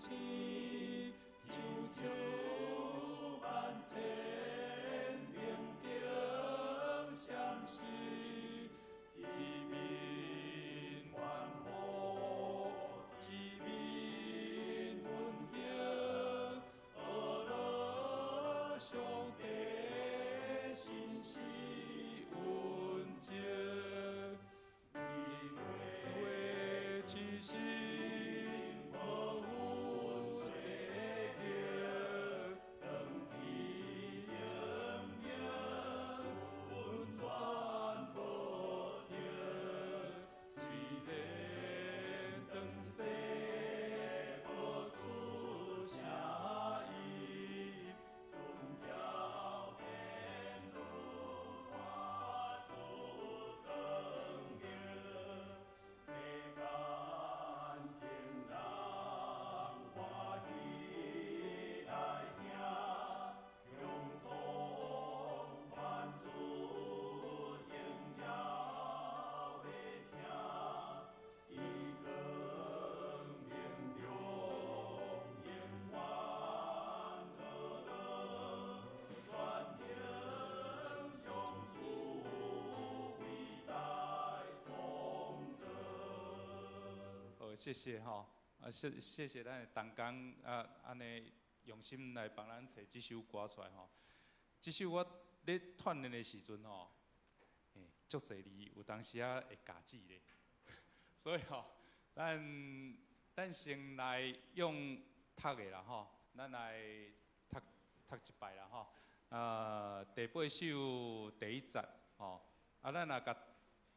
星，就像万千明灯闪烁，一面欢呼，一面温馨，学乐上帝信实温情，伊话痴心无有这命，长期证明运转无停，虽然当世无出声音，遵照天律发出光明，世间众人欢喜来听，雄壮万主荣耀的声，伊光明中永远呵乐，全能上主伟大创造。好，謝謝吼，啊，謝謝謝咱的同工啊，按呢用心來幫咱揣這首歌出來吼。這首我咧鍛鍊的時陣吼，足濟字有當時仔會咬字咧，所以吼，咱先來用讀的啦吼，咱來讀讀一擺啦吼。第八首第一節吼，啊，咱若共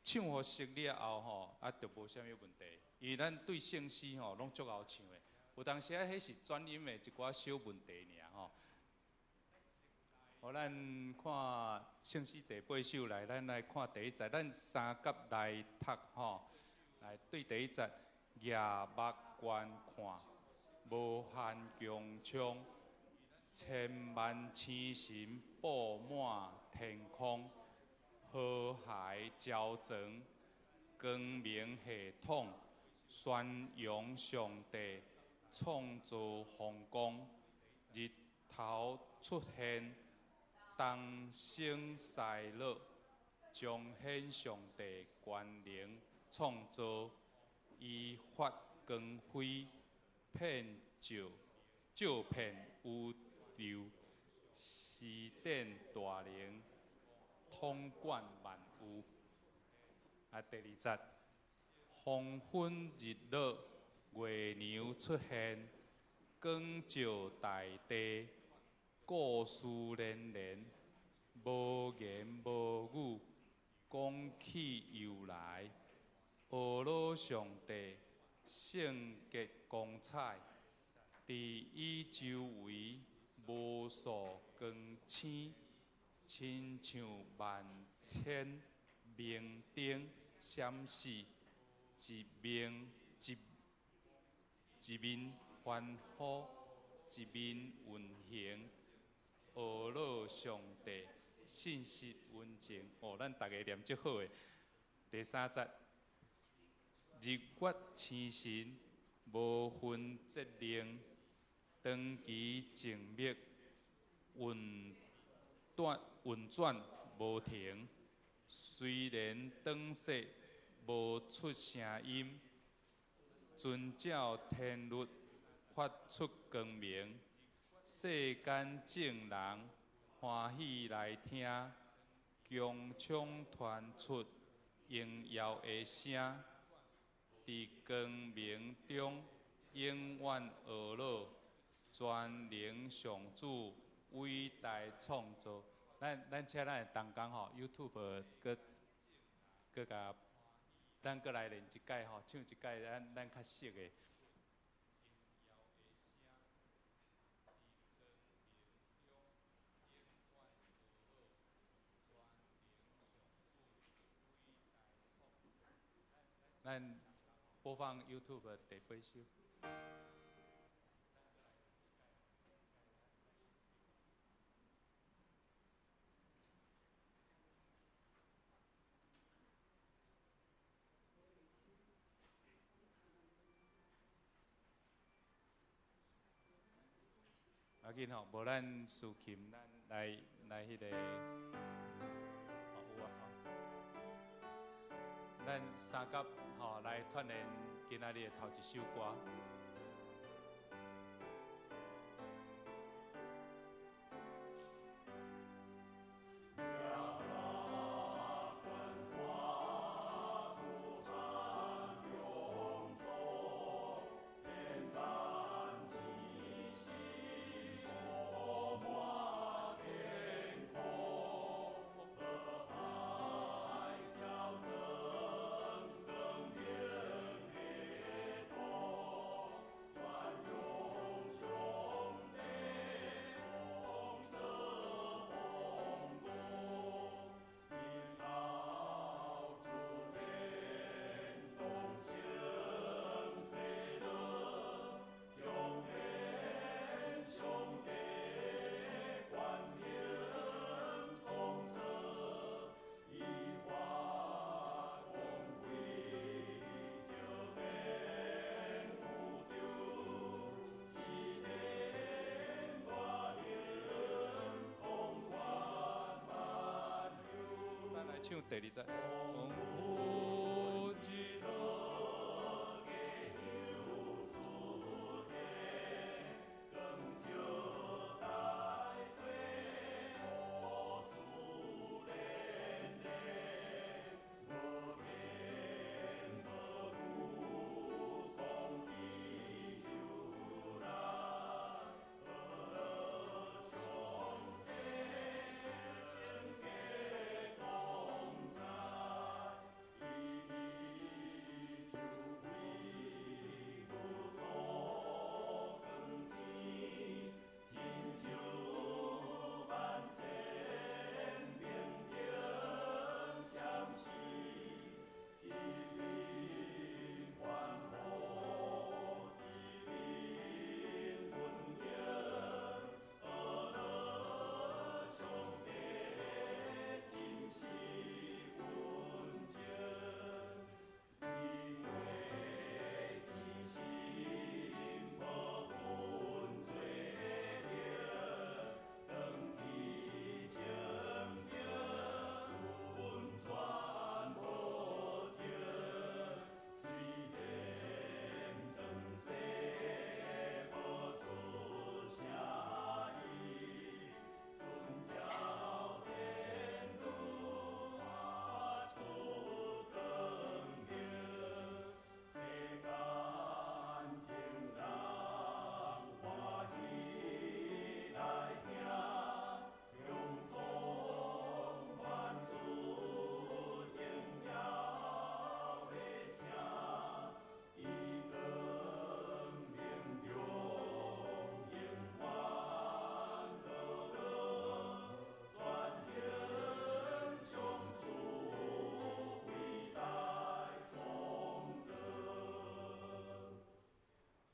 唱予熟了後吼，啊，就無啥物問題。因為咱對聖詩吼攏足𠢕唱的，有當時仔彼是轉音的一寡小問題爾吼。好，咱看聖詩第八首來，咱來看第一節，咱三甲來讀吼。來對第一節，舉目觀看，無限穹蒼，千萬星辰布滿天空，河海礁層，光明系統，宣揚上帝創造風光，日頭出現，東升西落，彰顯上帝權能創造，伊發光輝，遍照照遍宇宙，施展大能，統管萬有。啊，第二節，黃昏日落，月娘出現，光照大地，故事連連，無言無語，講去又來，呵咾上帝聖潔光彩，佇伊周圍無數光星，親像萬千明燈閃爍，一面一一面歡呼，一面運行，呵咾上帝信實溫情。哦，咱逐家念足好的。第三節，日月星辰無分節令，長期靜默運轉運轉無停。雖然轉世無出聲音，遵照天律發出光明，世間眾人歡喜來聽，穹蒼傳出榮耀的聲，佇光明中永遠呵咾，全能上主偉大創造。咱請咱的同工吼，YouTube 閣閣共咱閣來練一擺吼，唱一擺咱較熟的。咱播放 YouTube 第八首。緊吼，無咱司琴，咱來來彼個，哦有啊吼，咱三甲吼來串聯今仔日的頭一首歌。咱來唱第二節。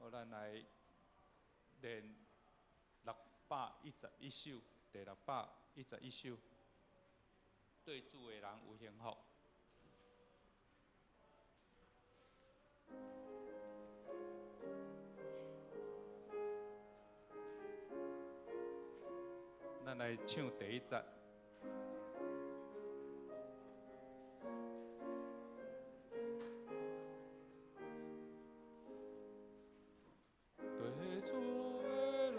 好，咱來練611首，第611首，對主的人有幸福。咱來唱第一節。對主的人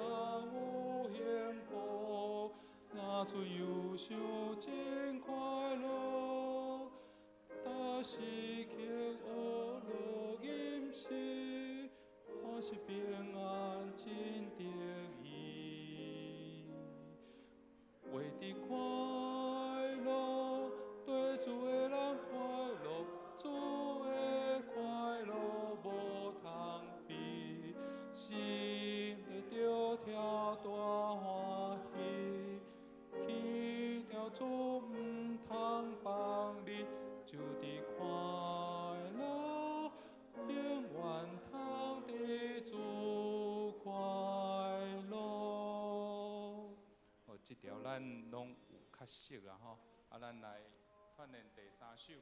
有幸福，若出憂愁真快樂，但是刻惡樂吟詩，我是平安真得意。為的快樂，對主的人快樂，主的快樂無通比，心會著跳大歡喜，去條主毋通放你，就佇快樂，永遠通佇主快樂。哦，這條咱攏有較熟啊吼，啊，咱來串聯第三首，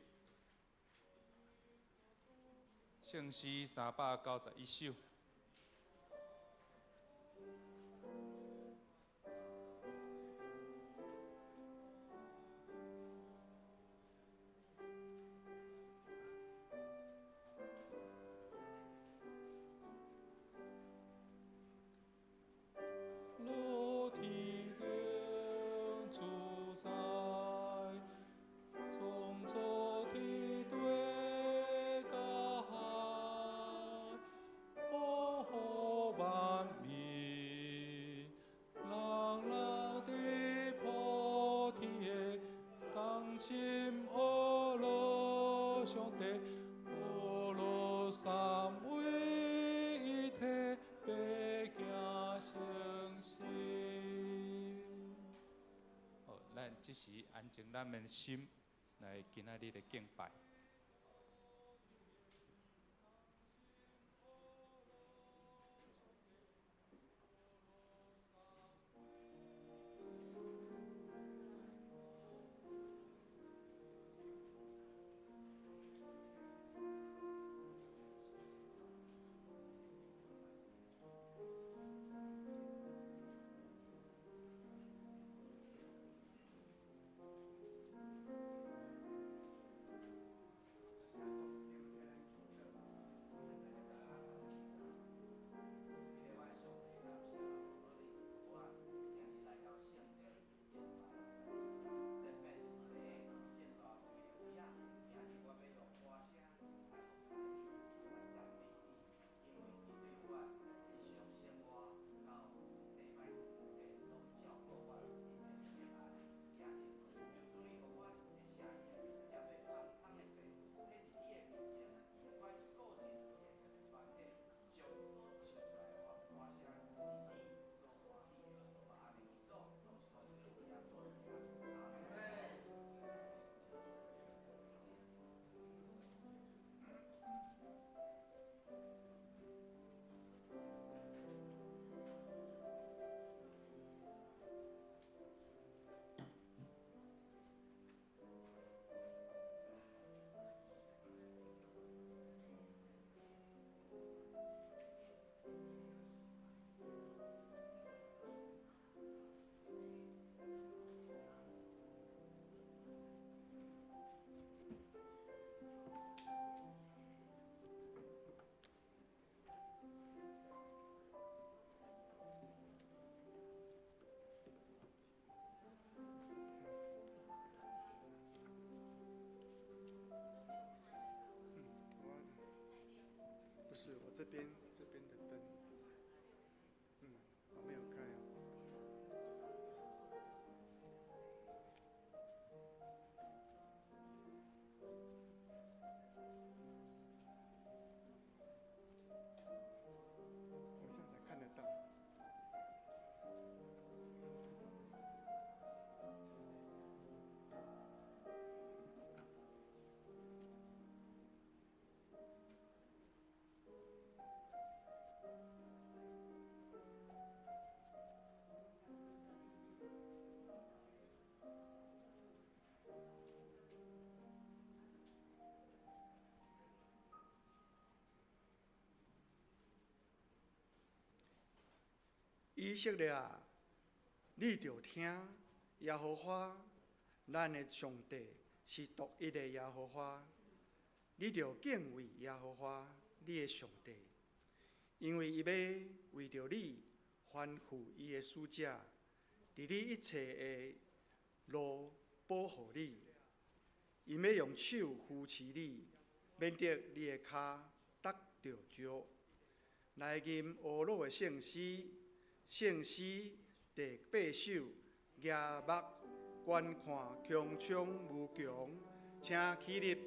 聖詩391首。上帝，波羅三位一體，白行成聖。好，咱這時安靜咱的心，來今仔日的敬拜。不是，我這邊的燈，我沒有開啊。我這樣才看得到。以色列啊，你著聽耶和華，咱的上帝是獨一的耶和華，你著敬畏耶和華你的上帝，因為伊欲為著你吩咐伊的使者，佇你一切的路保護你，𪜶欲用手扶持你，免得你的跤觸著石。來吟烏魯的聖詩，聖詩第八首，舉目觀看穹蒼無窮，請起立。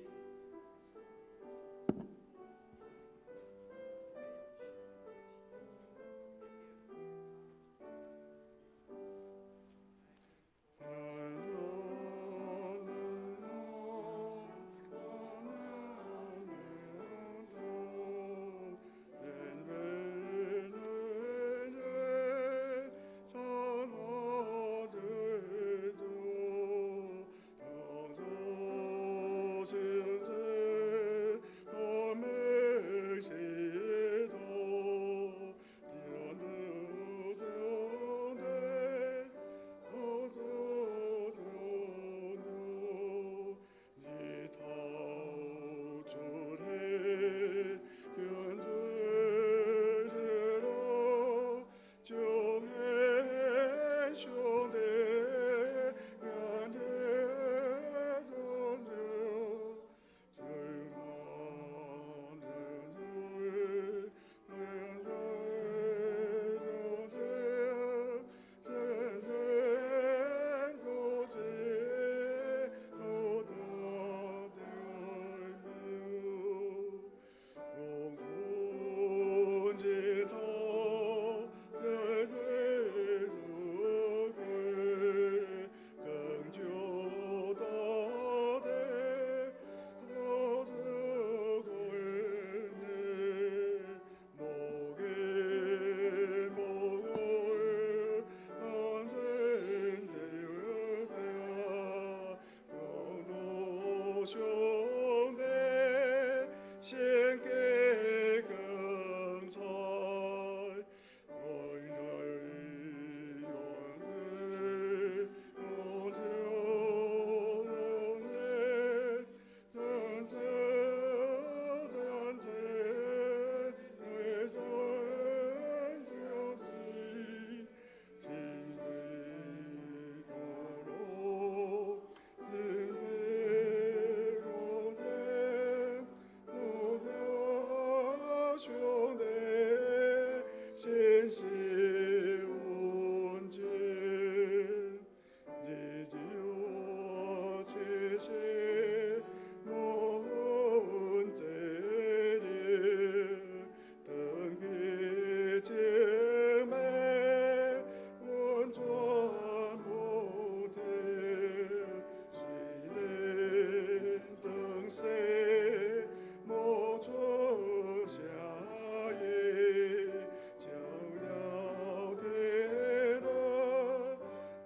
信實穩健，日日有七夕，無這裡，等佢靜美，穩轉無停，雖然等死，無出下意，將要天樂，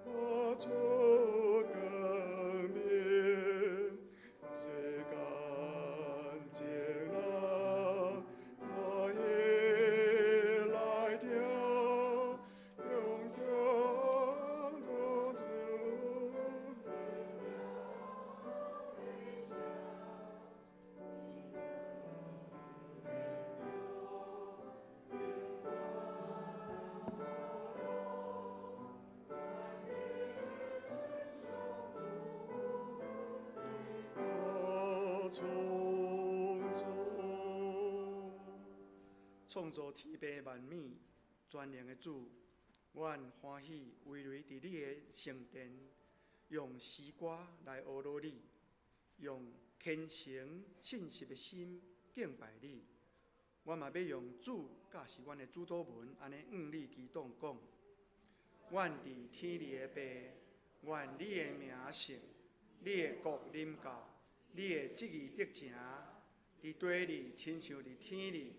發出更明，這乾淨人，我也來聽，永久做主。我創造，創造天地萬物全能的主，阮歡喜圍內佇你的聖殿，用詩歌來阿羅你，用虔誠信實的心敬拜你。阮嘛欲用主教示阮的主禱文，按呢向你祈禱講：阮佇天裡的父，願你的名聖，你的國臨到，你的旨意得成，佇地裡親像佇天裡。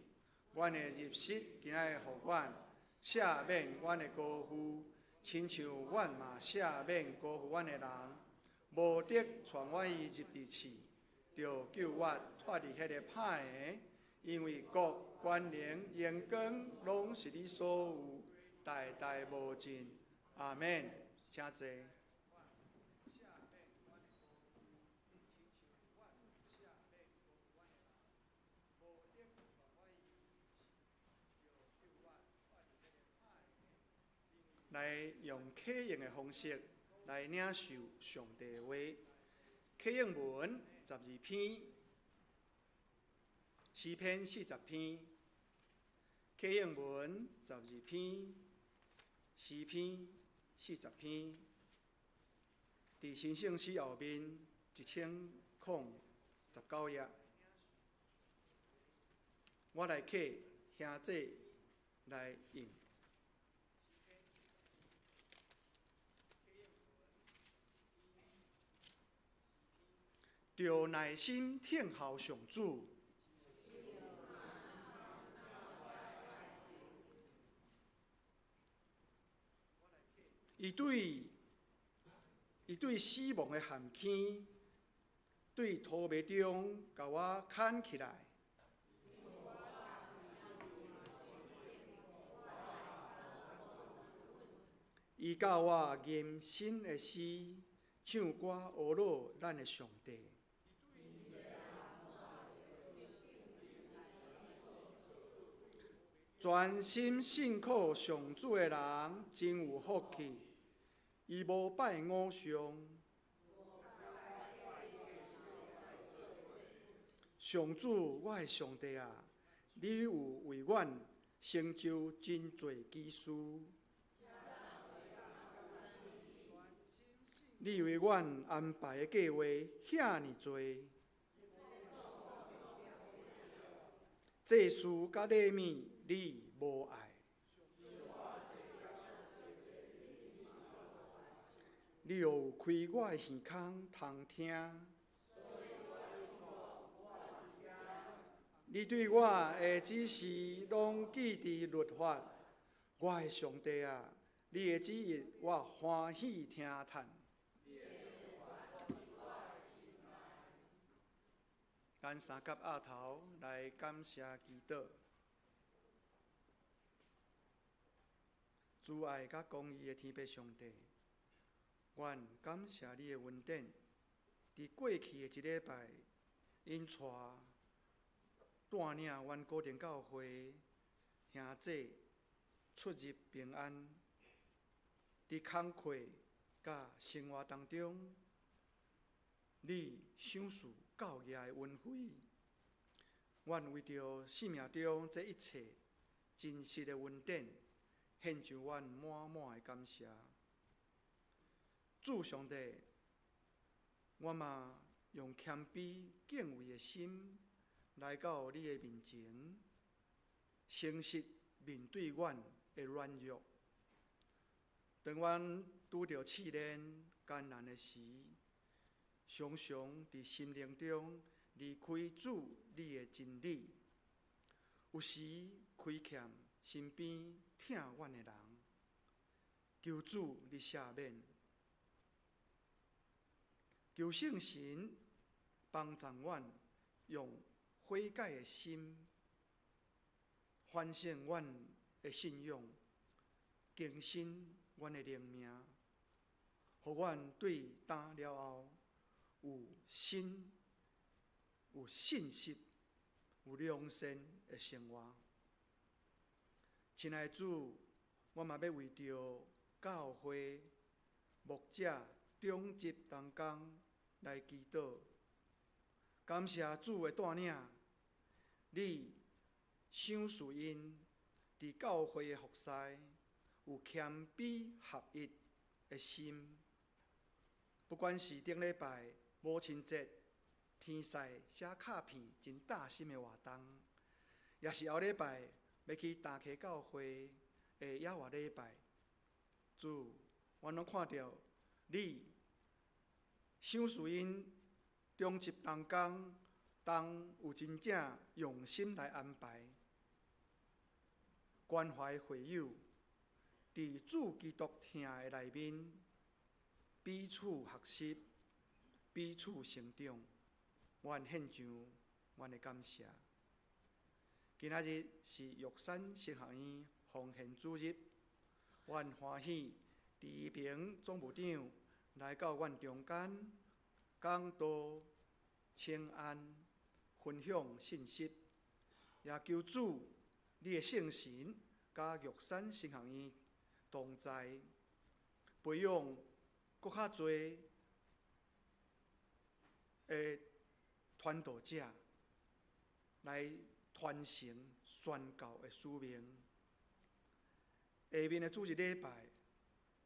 阮的入息今仔日予阮，赦免阮的辜負，親像阮嘛赦免辜負阮的人。無得帶阮伊入佇試，著救阮脫離彼个歹的，因為國、權能、榮光，攏是你所有，代代無盡。阿們。請坐。來用啟應的方式來領受上帝的話。啟應文12篇，詩篇40篇，啟應文12篇，詩篇40篇。佇神聖詩後面1019頁，我來請兄弟來應。著耐心聽候上主，伊對死亡的陷坑，對塗迷中共我牽起來。伊教我吟新的詩，唱歌阿羅咱的上帝。專心信靠上主的人真有福氣，伊無拜偶像。上主，我的上帝啊，你有為阮成就真濟奇事。你為阮安排的計劃遐爾濟，祭司佮禮物你無愛。你又開我的耳孔通聽，你對我的指示攏記佇律法，我的上帝啊，你的旨意我歡喜聽嘆。咱三甲額頭來感謝祈禱，慈愛佮公義的天父上帝，阮感謝你的恩典。佇過去的一禮拜，𪜶帶領阮古亭教會兄弟出入平安，佇工課佮生活當中，你賞賜教義的恩惠，阮為著生命中這一切，真實的恩典，獻上阮滿滿的感謝。主上帝，我嘛用謙卑敬畏的心來到你的面前，誠實面對阮的軟弱。當阮拄著試煉艱難的時，常常佇心靈中離開主你的真理，有時虧欠身邊疼阮的人，求主你赦免，求聖神幫助阮用悔改的心反省阮的信仰，更新阮的靈命，予阮對今了後有新、有信實、有良善的生活。親愛的主，我嘛欲為著教會牧者長執同工來祈禱，感謝主的帶領，你賞賜𪜶佇教會的服侍有謙卑合一的心，不管是頂禮拜母親節，天使寫卡片真貼心的活動，抑是後禮拜欲去大溪教會的野外禮拜，主，阮攏看著你賞賜𪜶長執同工，當有真正用心來安排，關懷會友，佇主基督疼的內面，彼此學習，彼此成長，阮獻上阮的感謝。今仔日是玉山神學院奉獻主日，阮歡喜鄭平總務長來到阮中間講道、請安、分享信息，也求主你的聖神佮玉山神學院同在，培養閣較濟的傳道者來傳承宣教的使命。下面的主日禮拜，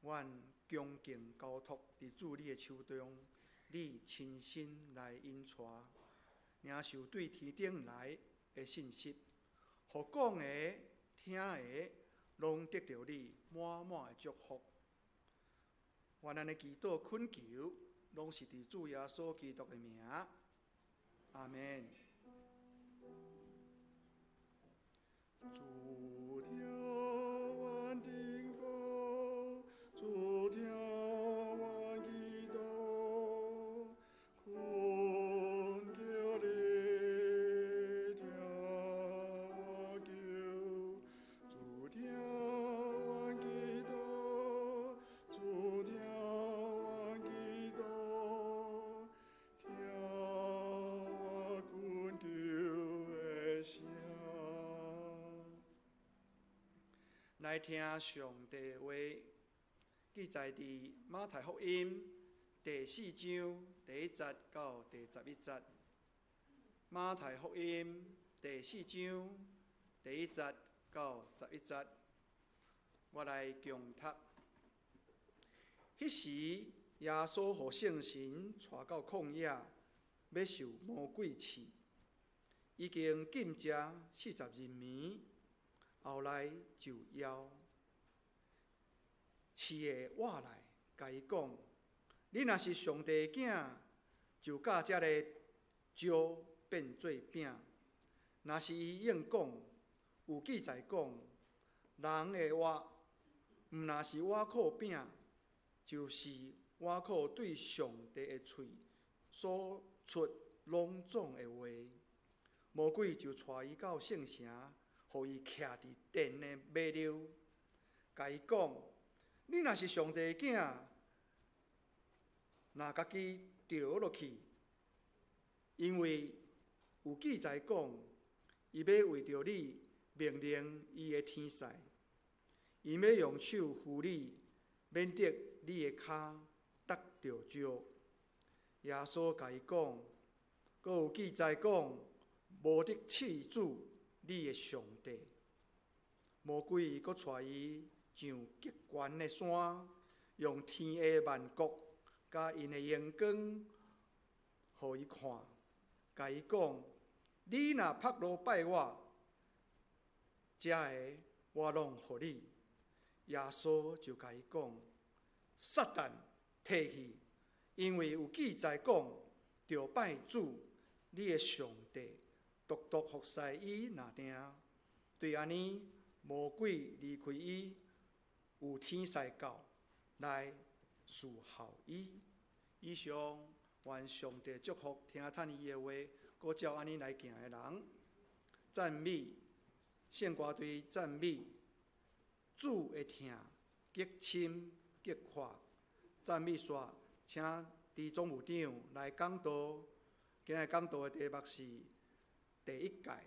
阮恭敬交託佇主你的手中，你親身來引帶，領受對天頂來的信息，予講的、聽的，攏得著你滿滿的祝福。願咱的祈禱懇求，攏是佇主耶穌基督的名。阿門。主聽阮禱告，主聽阮祈禱，懇求你聽我求。主聽阮祈禱，主聽阮祈禱，聽我懇求的聲。來聽上帝話，記載佇馬太福音第四章第一節到第11節。馬太福音第四章第一節到十一節，我來恭讀。彼時，耶穌予聖神帶到曠野，欲受魔鬼試。已經禁食40日暝，後來就枵。試的活來，共伊講：你若是上帝的囝，就教這个石變做餅。若是伊應講，有記載講，人會活，毋若是倚靠餅，就是倚靠對上帝的喙所出攏總的話。魔鬼就帶伊到聖城，予伊徛佇殿的尾溜，共伊講：你若是上帝的囝，若家己掉落去，因為有記載講，伊欲為著你命令伊的天使，𪜶欲用手扶你，免得你的跤觸著石。耶穌共伊講，閣有記載講，無得試主你的上帝。魔鬼閣帶伊上極懸的山，用天下萬國佮𪜶的榮光，予伊看，共伊講：你若仆落拜我，這个我攏予你。耶穌就共伊講：撒旦，退去，因為有記載講，著拜主你的上帝，獨獨服侍伊爾定。對按呢，魔鬼離開伊，有天使到來侍候伊。以上，願上帝祝福聽趁伊的話，閣照按呢來行的人。讚美聖歌隊讚美主的疼極深極闊。讚美煞，請朱總務長來講道。今日講道的題目是第一誡。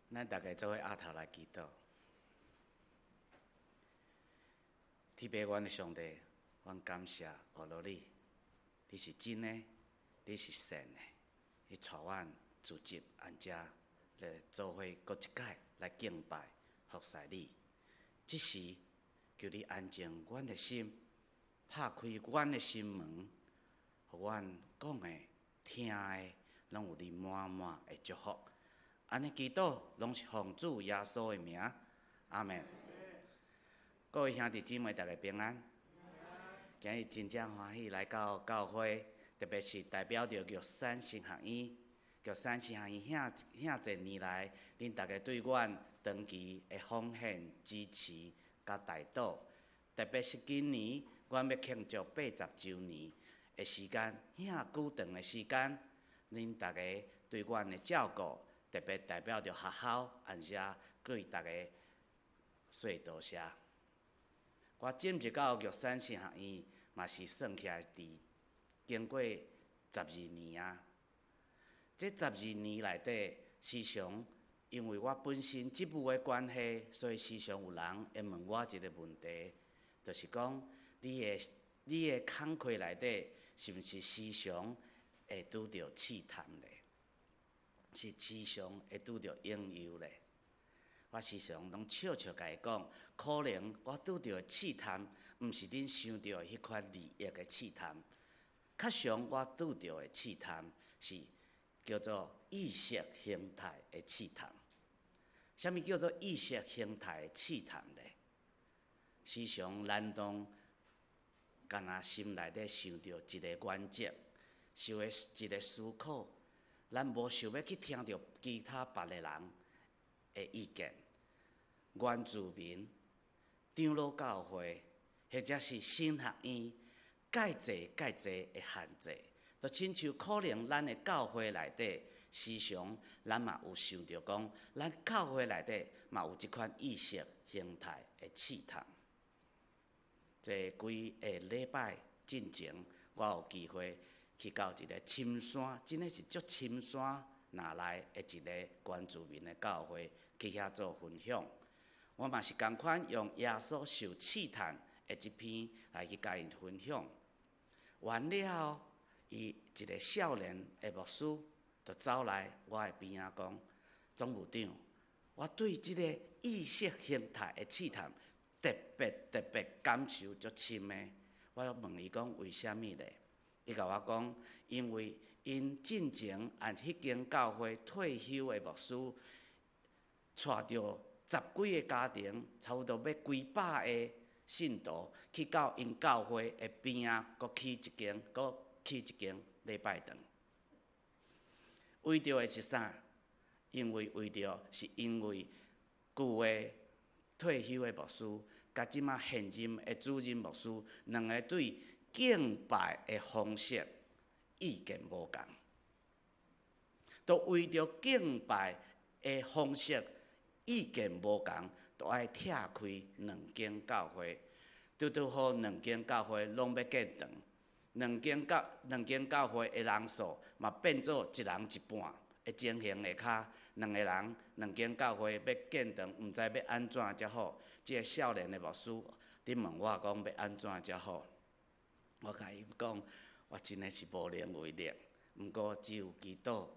咱逐家做伙徛頭來祈禱。天父阮的上帝，阮感謝阿羅你，你是真的，你是善的，你帶阮聚集按遮來做伙，閣一擺來敬拜服侍你。這時求你安靜阮的心，拍開阮的心門，予阮講的、聽的，攏有你滿滿的祝福。按呢祈禱，攏是奉主耶穌的名，阿門。各位兄弟姊妹，大家平安。今日真正歡喜來到教會，特別是代表著玉山神學院。玉山神學院遐遐濟年來，恁大家對阮長期的奉獻、支持佮代禱。特別是今年，阮欲慶祝80週年的時間，遐久長的時間，恁大家對阮的照顧，特別代表著學校，按遮對大家說多謝。我進入到玉山神學院，嘛是算起來佇經過12年啊。這十二年內底，時常因為我本身職務的關係，所以時常有人會問我一個問題，就是講你的工課內底是毋是時常會拄著試探咧？是時常會拄著引誘咧？我時常攏笑笑共伊講，可能我拄著的試探，毋是恁想著的彼款利益的試探，較常我拄著的試探是叫做意識形態的試探。啥物叫做意識形態的試探咧？時常咱攏敢若心內底想著一個原則，想的一個思考，咱無想欲去聽著其他別個人的意見。原住民、長老教會，或者是神學院，蓋濟蓋濟的限制，就親像可能咱的教會內底，時常咱嘛有想著講，咱教會內底嘛有這款意識形態的試探。這幾个禮拜進前，我有機會去到一個深山，真的是足深山內來的一個原住民的教會去遐做分享。我嘛是仝款用耶穌受試探的這篇來去共𪜶分享。完了後，伊一個少年的牧師就走來我的邊仔講：總務長，我對這個意識形態的試探特別特別感受足深的。我問伊講為啥物咧？伊共我講，因為𪜶進前按彼間教會退休的牧師，帶著十幾个家庭，差不多欲幾百个信徒，去到𪜶教會的邊仔，閣起一間，閣起一間禮拜堂。為著的是啥？因為為著是因為舊的退休的牧師，佮這馬現任的主任牧師，兩个對敬拜的方式意見無仝，都為著敬拜的方式意見無仝，都愛拆開兩間教會，拄拄好兩間教會攏欲建堂，兩間教會的人數嘛變做一人一半的情形下跤，兩个人兩間教會欲建堂，毋知欲按怎才好。這个少年的牧師佇問我講欲按怎才好，我共伊講，我真的是無能為力，毋過只有祈禱，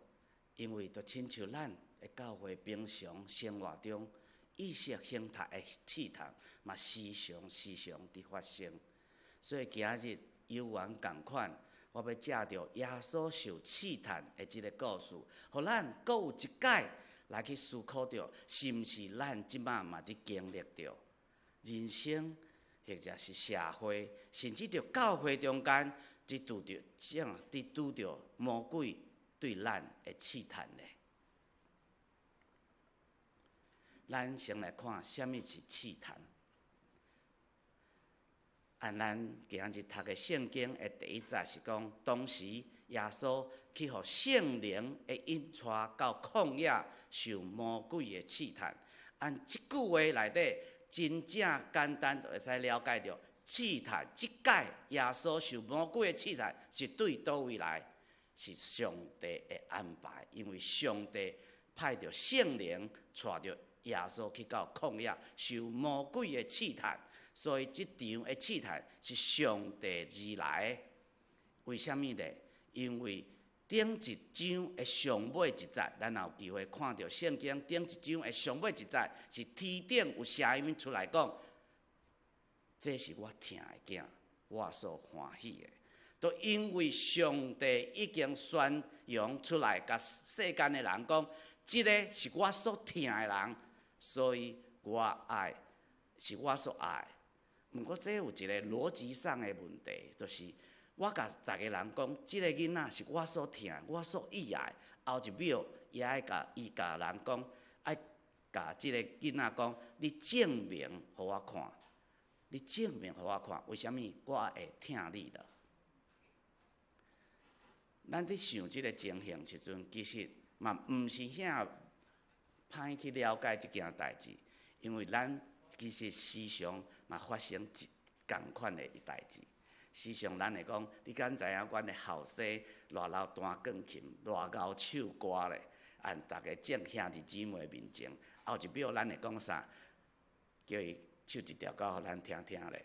因為就親像咱的教會平常生活中意識形態的試探，嘛時常時常佇發生。所以今日猶原仝款，我欲藉著耶穌受試探的這个故事，予咱閣有一擺來去思考著，是毋是咱這馬嘛佇經歷著人生，或者是社會，甚至著教會中間，佇拄著正佇拄著魔鬼對咱的試探咧？咱先來看啥物是試探。按咱今日讀的聖經的第一節是講，當時耶穌去予聖靈的引帶到曠野受魔鬼的試探。按這句話內底，真正簡單就會使了解著試探。這擺耶穌受魔鬼的試探是對佗位來？是上帝的安排，因為上帝派著圣灵帶著耶穌去到曠野受魔鬼的試探，所以這場的試探是上帝而來的。為啥物呢？因為頂一章的上尾一節，咱也有機會看著聖經頂一章的上尾一節，是天頂有聲音出來講：這是我疼的囝，我所歡喜的。都因為上帝已經宣揚出來，共世間的人講，這个是我所疼的人，所以我愛，是我所愛。毋過這有一个邏輯上的問題，就是我共逐个人講，這个囡仔是我所疼、我所喜愛。後一秒，伊愛共伊共人講，愛共這个囡仔講，你證明予我看，你證明予我看，為啥物我會疼你了？咱佇想這个情形時陣，其實嘛毋是遐歹去了解這件代誌，因為咱其實時常嘛發生一仝款的代誌。時常咱會講，你敢知影阮的後生偌老彈鋼琴，偌𠢕唱歌咧？按逐个眾兄弟姊妹面前，後一秒咱會講啥？叫伊唱一條歌予咱聽聽咧。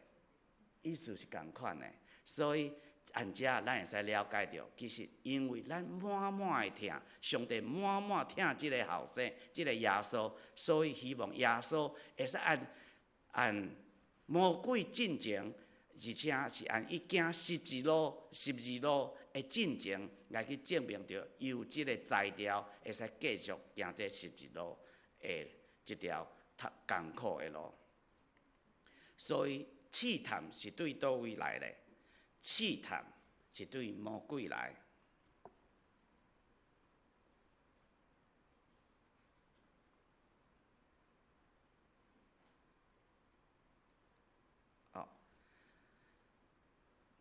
意思是仝款的，所以。按遮咱會使了解著，其實因為咱滿滿的疼，上帝滿滿疼這个後生，這个耶穌，所以希望耶穌會使按按魔鬼進前，而且是按伊行十字路的進前來去證明著，伊有這个才調，會使繼續行這十字路的這條較艱苦的路。所以試探是對佗位來的？試探是對魔鬼來。哦，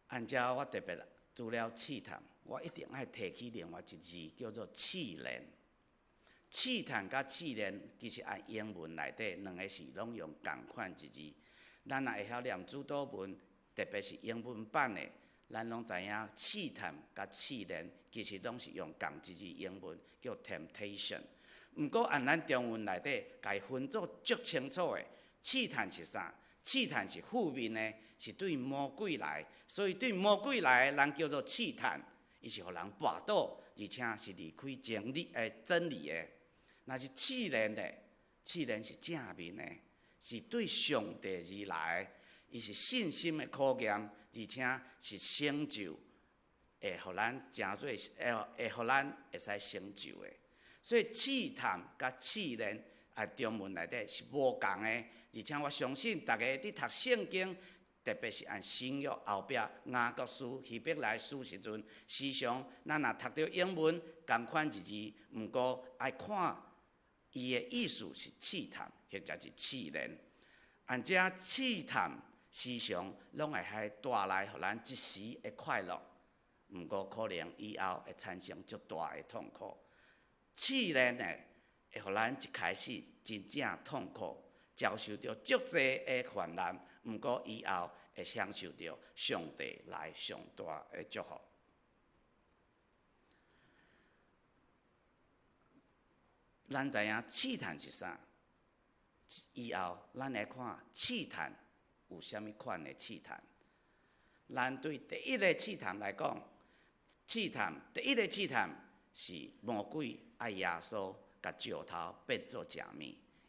按遮我特別除了試探，我一定愛提起另外一字，叫做試煉。試探佮試煉，其實按英文內底兩个是攏用仝款一字。咱若會曉念主禱文，特別是英文版的，咱攏知影試探佮試煉，其實攏是用仝一字英文叫 temptation。毋過按咱中文內底，共伊分做足清楚的，試探是啥？試探是負面的，是對魔鬼來，所以對魔鬼來的，人叫做試探，伊是予人跋倒，而且是離開真理的真理的。若是試煉的，試煉是正面的，是對上帝而來的。伊是信心的考驗，而且是成就，會予咱成做會會予咱會使成就的。所以試探佮試煉，啊，中文內底是無仝的。而且我相信逐家佇讀聖經，特別是按新約後壁雅各書、希伯來書時陣，時常咱若讀著英文仝款一字，毋過愛看伊的意思是試探或者是試煉。按遮試探。時常攏會還帶來予咱一時的快樂，毋過可能以後會產生足大的痛苦。試煉呢，會予咱一開始真正痛苦，遭受著足濟的患難，毋過以後會享受著上帝來上大的祝福。咱知影試探是啥？以後咱來看試探。有啥物款的試探？咱對第一个試探來講，試探第一个試探是魔鬼愛耶穌共石頭變做食物，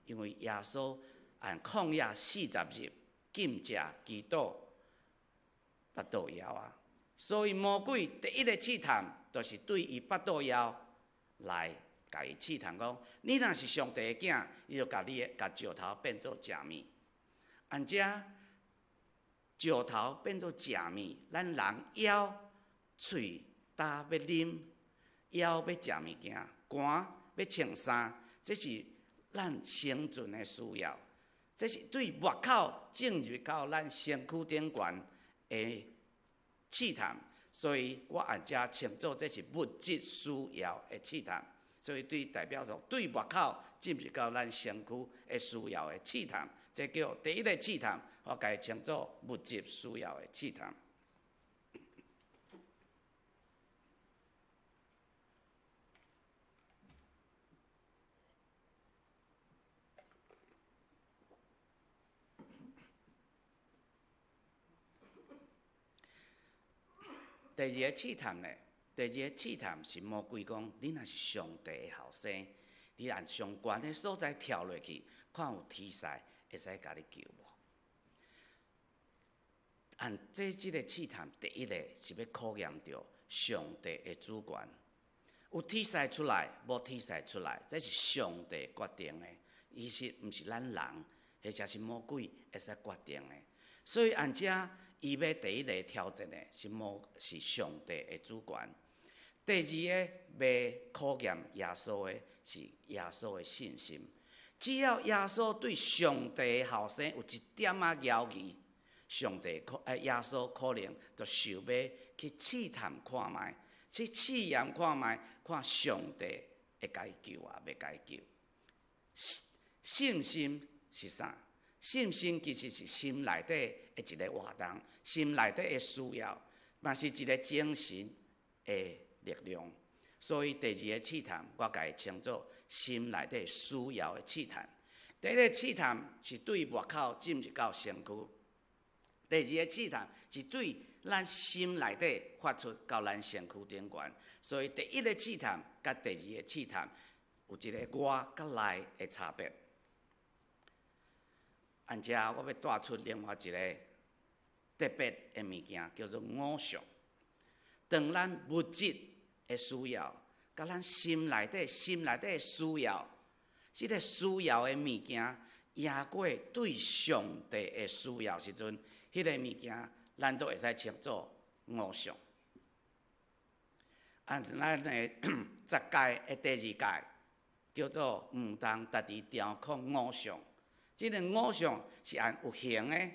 因為耶穌按曠野四十日禁食祈禱，腹肚枵啊，所以魔鬼第一个試探，就是對伊腹肚枵來共伊試探講：你若是上帝的囝，你就共你的共石頭變做食物。按遮石頭變做食物，咱人枵，喙焦欲啉，枵欲食物件，寒欲穿衫，這是咱生存的需要。這是對外口進入到咱身軀頂懸的試探，所以我按遮稱做這是物質需要的試探。所以對代表說，對外口進入到咱身軀的需要的試探，這叫第一個試探，我共伊稱做物質需要的試探。第二个試探咧，第二个試探是魔鬼講：你若是上帝的後生，你按上懸的所在跳落去，看有天使會使共你救無？按這個試探，第一个是欲考驗著上帝的主權。有天使出來，無天使出來，這是上帝決定的，伊是毋是咱人，或者是魔鬼會使決定的。所以按這，伊欲第一个挑戰的是魔是上帝的主權。第二个欲考驗耶穌的是耶穌的信心。只要耶穌對上帝的後生有一點仔猶疑，上帝可耶穌可能就想欲去試探看覓，去試驗看覓，看上帝會共伊救抑袂共伊救。信心是啥？信心其實是心內底的一个活動，心內底的需要，嘛是一个精神的力量。所以第二个試探，我共伊稱做心內底需要的試探。第一个試探是對外口進入到身軀。第二个試探是對咱心內底發出到咱身軀頂懸，所以第一个試探佮第二个試探有一个外佮內的差別。按這我欲帶出另外一个特別的物件，叫做偶像。當咱物質的需要，佮咱心內底的需要，這个需要的物件，贏過對上帝的需要時陣，彼个物件，咱都會使稱做偶像。啊，咱的十誡的第二誡叫做毋通家己雕刻偶像。這个偶像是按有形的，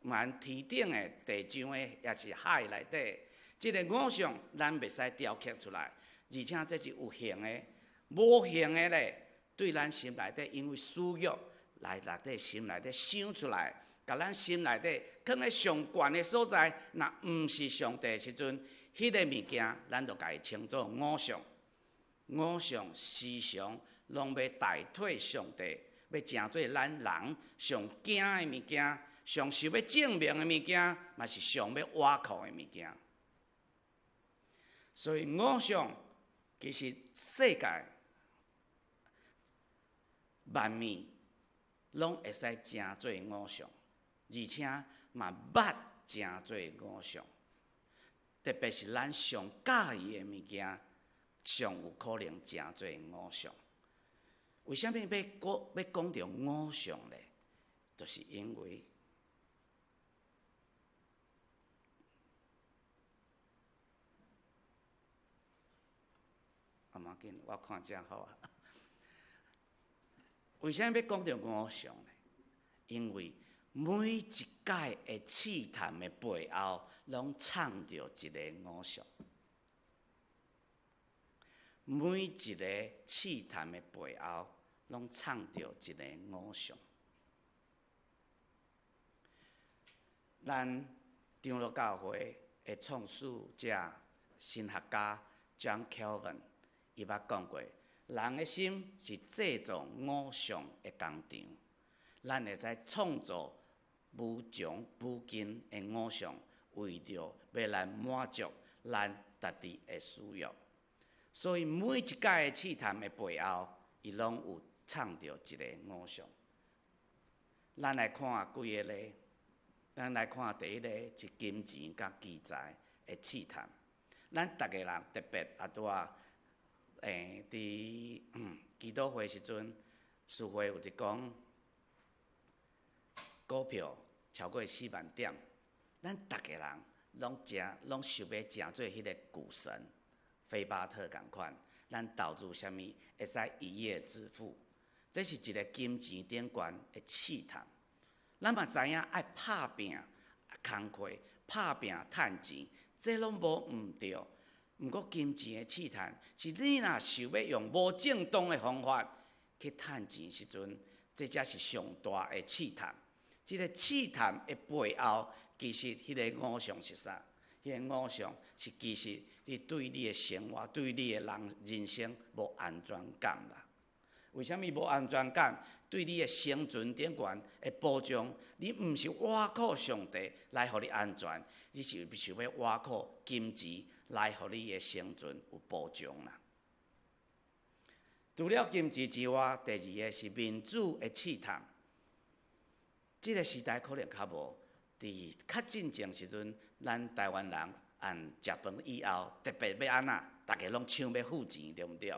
毋按天頂的、地上的，抑是海內底。這个偶像咱袂使雕刻出來，而且這是有形的，無形的咧，對咱心內底因為私欲來內底心內底想出來。共咱心內底囥咧上懸的所在，若毋是上帝的時陣，彼个物件，咱就共伊稱做偶像。偶像時常攏欲代替上帝，欲成做咱人上驚的物件，上想欲證明的物件，嘛是上欲倚靠的物件。所以偶像其實世界萬物攏會使成做偶像。而且嘛捌成做偶像，特別是咱上佮意的物件，上有可能成做偶像。為啥物欲講欲講著偶像咧？就是因為啊，無要緊，我看遮好啊。為啥物欲講著偶像咧？因為每一擺的試探的背後，攏藏著一个偶像。每一个試探的背後，攏藏著一个偶像。咱長老教會的創始者神學家 John Calvin，伊捌講過，人的心是製造偶像的工廠，咱會使創造無窮無盡的偶像，為著欲來滿足咱家己的需要。所以每一擺的試探的背後，伊攏有藏著一个偶像。咱來看幾个例，咱來看第一个是金錢佮資財的試探。咱逐个人特別啊，拄仔佇祈禱會時陣，司會有佇講股票超過4萬點，咱逐个人攏誠攏想欲成做彼个股神，菲巴特仝款，咱投資啥物會使一夜致富，這是一个金錢頂懸的試探。咱嘛知影愛拍拚工課，拍拚趁錢，這攏無毋對。毋過金錢的試探是你若想欲用無正當的方法去趁錢時陣，這才是上大的試探。這个試探的背後，其實彼个偶像是啥？彼个偶像是其實你對你的生活、對你的人人生無安全感啦。為啥物無安全感？對你的生存頂懸的保障，你毋是倚靠上帝來予你安全，你是想欲倚靠金錢來予你的生存有保障啦。除了金錢之外，第二個是面子的試探。這個時代可能較無，佇較進前時陣，咱台灣人按食飯以後，特別欲按怎，逐家攏搶欲付錢，對毋對？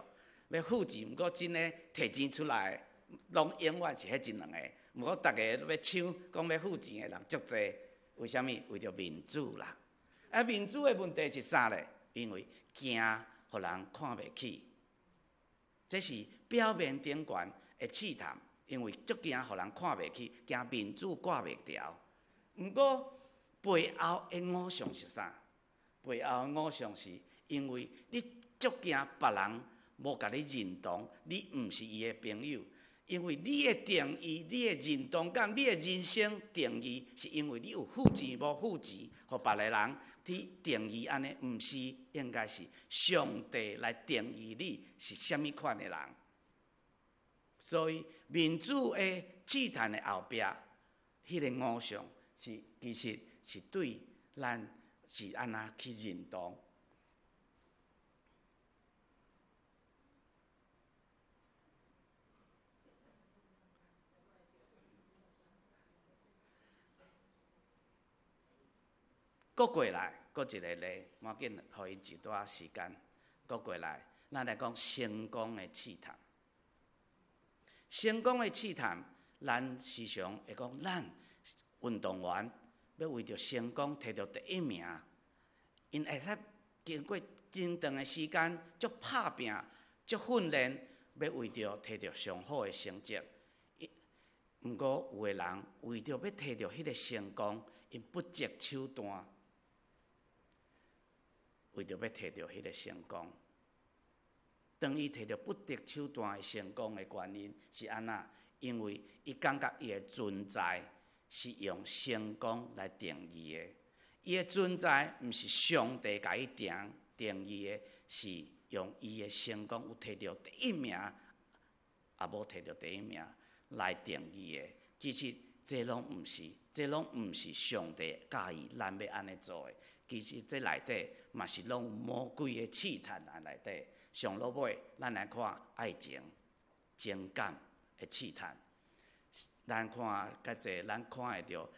欲付錢，毋過真的提錢出來，攏永遠是彼一兩個。毋過逐家欲搶，講欲付錢的人足濟，為啥物？為著面子啦。啊，面子的問題是啥咧？因為驚予人看袂起，這是表面頂懸的試探，因為足驚予人看袂起，驚面子掛袂牢。毋過背後的偶像是啥？背後的偶像是因為你足驚別人無共你認同，你毋是伊的朋友。因為你的定義、你的認同感、你的人生定義，是因為你有付錢無付錢，予別個人去定義按呢，毋是應該是上帝來定義你是啥物款的人。所以面子的試探的後壁，彼個偶像是其實是對咱是按怎去認同。閣過來，閣一個例，無要緊，予伊一段時間。閣過來，咱來講成功的試探。成功的試探，咱時常會講，咱運動員欲為著成功提著第一名，𪜶會使經過真長的時間，足拍拚、足訓練，欲為著提著上好的成績。毋過有的人為著欲提著彼个成功，𪜶不擇手段。為著欲提著彼个成功，當伊提著不擇手段的成功的原因是按怎？因為伊感覺伊的存在是用成功來定義的，伊的存在毋是上帝共伊定定義的，是用伊的成功有提著第一名，抑無提著第一名來定義的。其實這攏毋是，這攏毋是上帝教伊咱欲按呢做的。其實這內底嘛是攏魔鬼的試探佇內底。上落尾，咱來看愛情、情感的試探。咱看較濟，咱看會著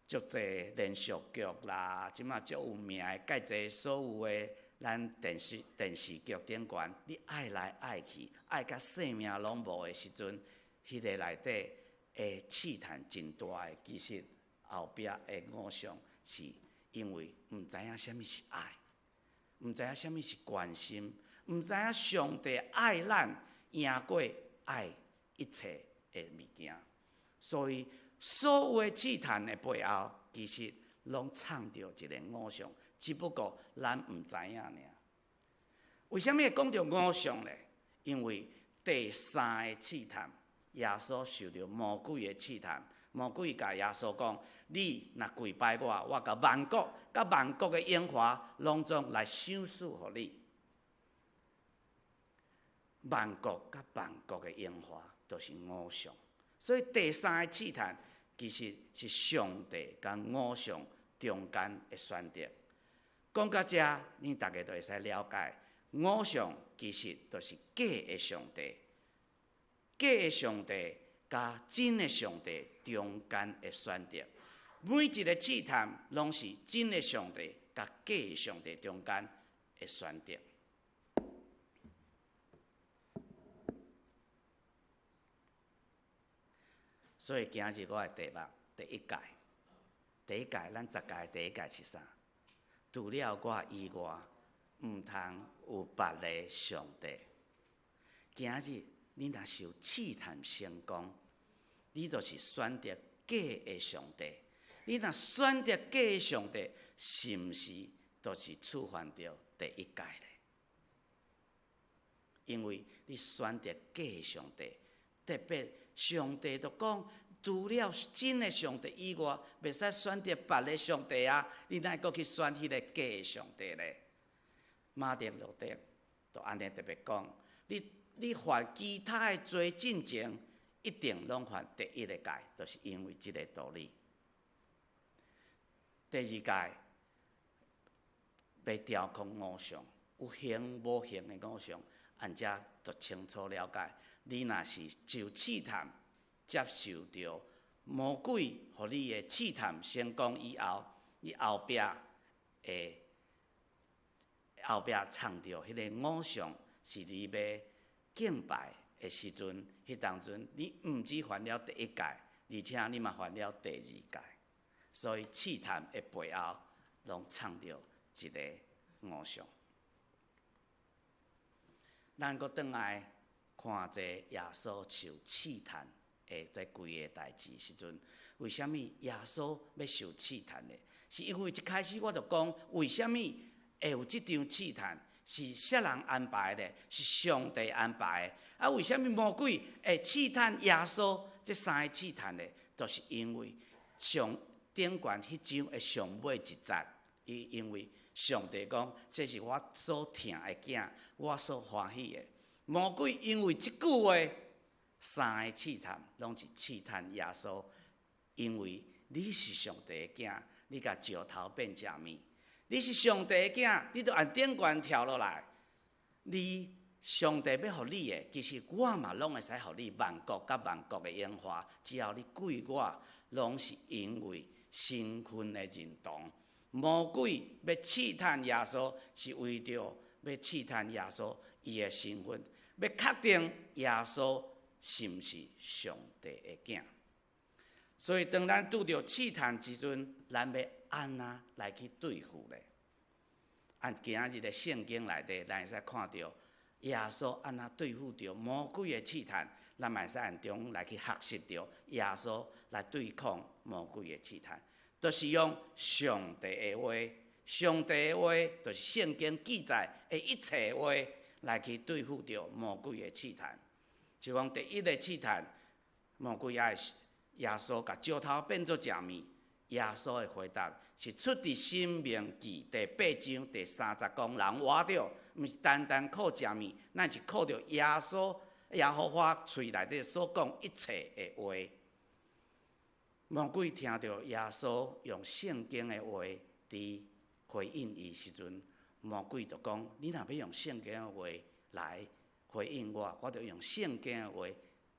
足濟連續劇啦，這馬足有名的，蓋濟所有的咱電視電視劇頂懸，你愛來愛去，愛甲性命攏無的時陣，彼个內底的試探真大的。其實後壁的偶像是因為毋知影啥物是愛，毋知影啥物是關心，毋知影上帝愛咱贏過愛一切的物件，所以所有的試探的背後，其實攏藏著一个偶像，只不過咱毋知影爾。為啥物會講著偶像咧？因為第三个試探，耶穌受著魔鬼的試探。魔鬼共耶穌講：你若跪拜我，我共萬國佮萬國的榮華，攏總來賞賜予你。萬國佮萬國的榮華，都是偶像。所以第三个試探，其實是上帝佮偶像中間的選擇。講到遮，恁逐家就會使了解，偶像其實就是假的上帝，假的上帝佮真的上帝中間的選擇。每一个試探，攏是真的上帝佮假的上帝中間的選擇。所以今日我的題目第一誡，第一誡咱十誡第一誡是啥？除了我以外，毋通有別个上帝。今日你若受試探成功，你就是選擇假的上帝。你若選擇假的上帝，是毋是就是觸犯著第一誡咧？因為你選擇假的上帝，特別上帝就講，除了真的上帝以外，袂使選擇別个上帝啊！你哪會閣去選彼个假的上帝咧？馬丁路德就按呢特別講，你你犯其他的罪進前，一定攏犯第一個戒，就是因為這個道理。第二戒，欲雕刻偶像，有形無形的偶像，按遮就清楚了解。你若是受試探，接受著魔鬼予你的試探成功以後，你後壁會後壁藏著彼個偶像，是你欲敬拜的時陣，彼當陣你毋止犯了第一戒，而且你嘛犯了第二戒。所以試探的背後，攏藏著一個偶像。咱閣轉來看這耶穌受試探的這規個代誌時陣，為啥物耶穌欲受試探呢？是因為一開始我就講，為啥物會有這場試探？是啥人安排的？是上帝安排的。啊，為啥物魔鬼會試探耶穌？這三个試探呢？就是因為上頂懸彼章的上尾一節，伊因為上帝講，這是我所疼的囝，我所歡喜的。魔鬼因為這句話，三个試探攏是試探耶穌，因為你是上帝的囝，你共石頭變食麵。你是上帝的囝，你就按頂懸跳落來。你上帝欲予你的，其實我嘛攏會使予你萬國佮萬國的榮華，只要你跪我，攏是因為身份的認同。魔鬼欲試探耶穌，是為著欲試探耶穌伊的身份，欲確定耶穌是毋是上帝的囝。所以當咱拄著試探時陣，咱欲按怎來去對付咧？按今仔日的聖經內底，咱會使看著耶穌按怎對付著魔鬼的試探，咱嘛會使按中來去學習著耶穌來對抗魔鬼的試探，就是用上帝的話，上帝的話就是聖經記載的一切話來去對付著魔鬼的試探。就講第一个試探，魔鬼愛耶穌共石頭變做食麵，耶穌的回答是出佇《申命記》第八章第三節講，人活著，毋是單單靠食麵，咱是靠著耶穌耶和華喙內底所講一切的話。魔鬼聽著耶穌用聖經的話佇回應伊時陣，魔鬼就講：你若欲用聖經的話來回應我，我就用聖經的話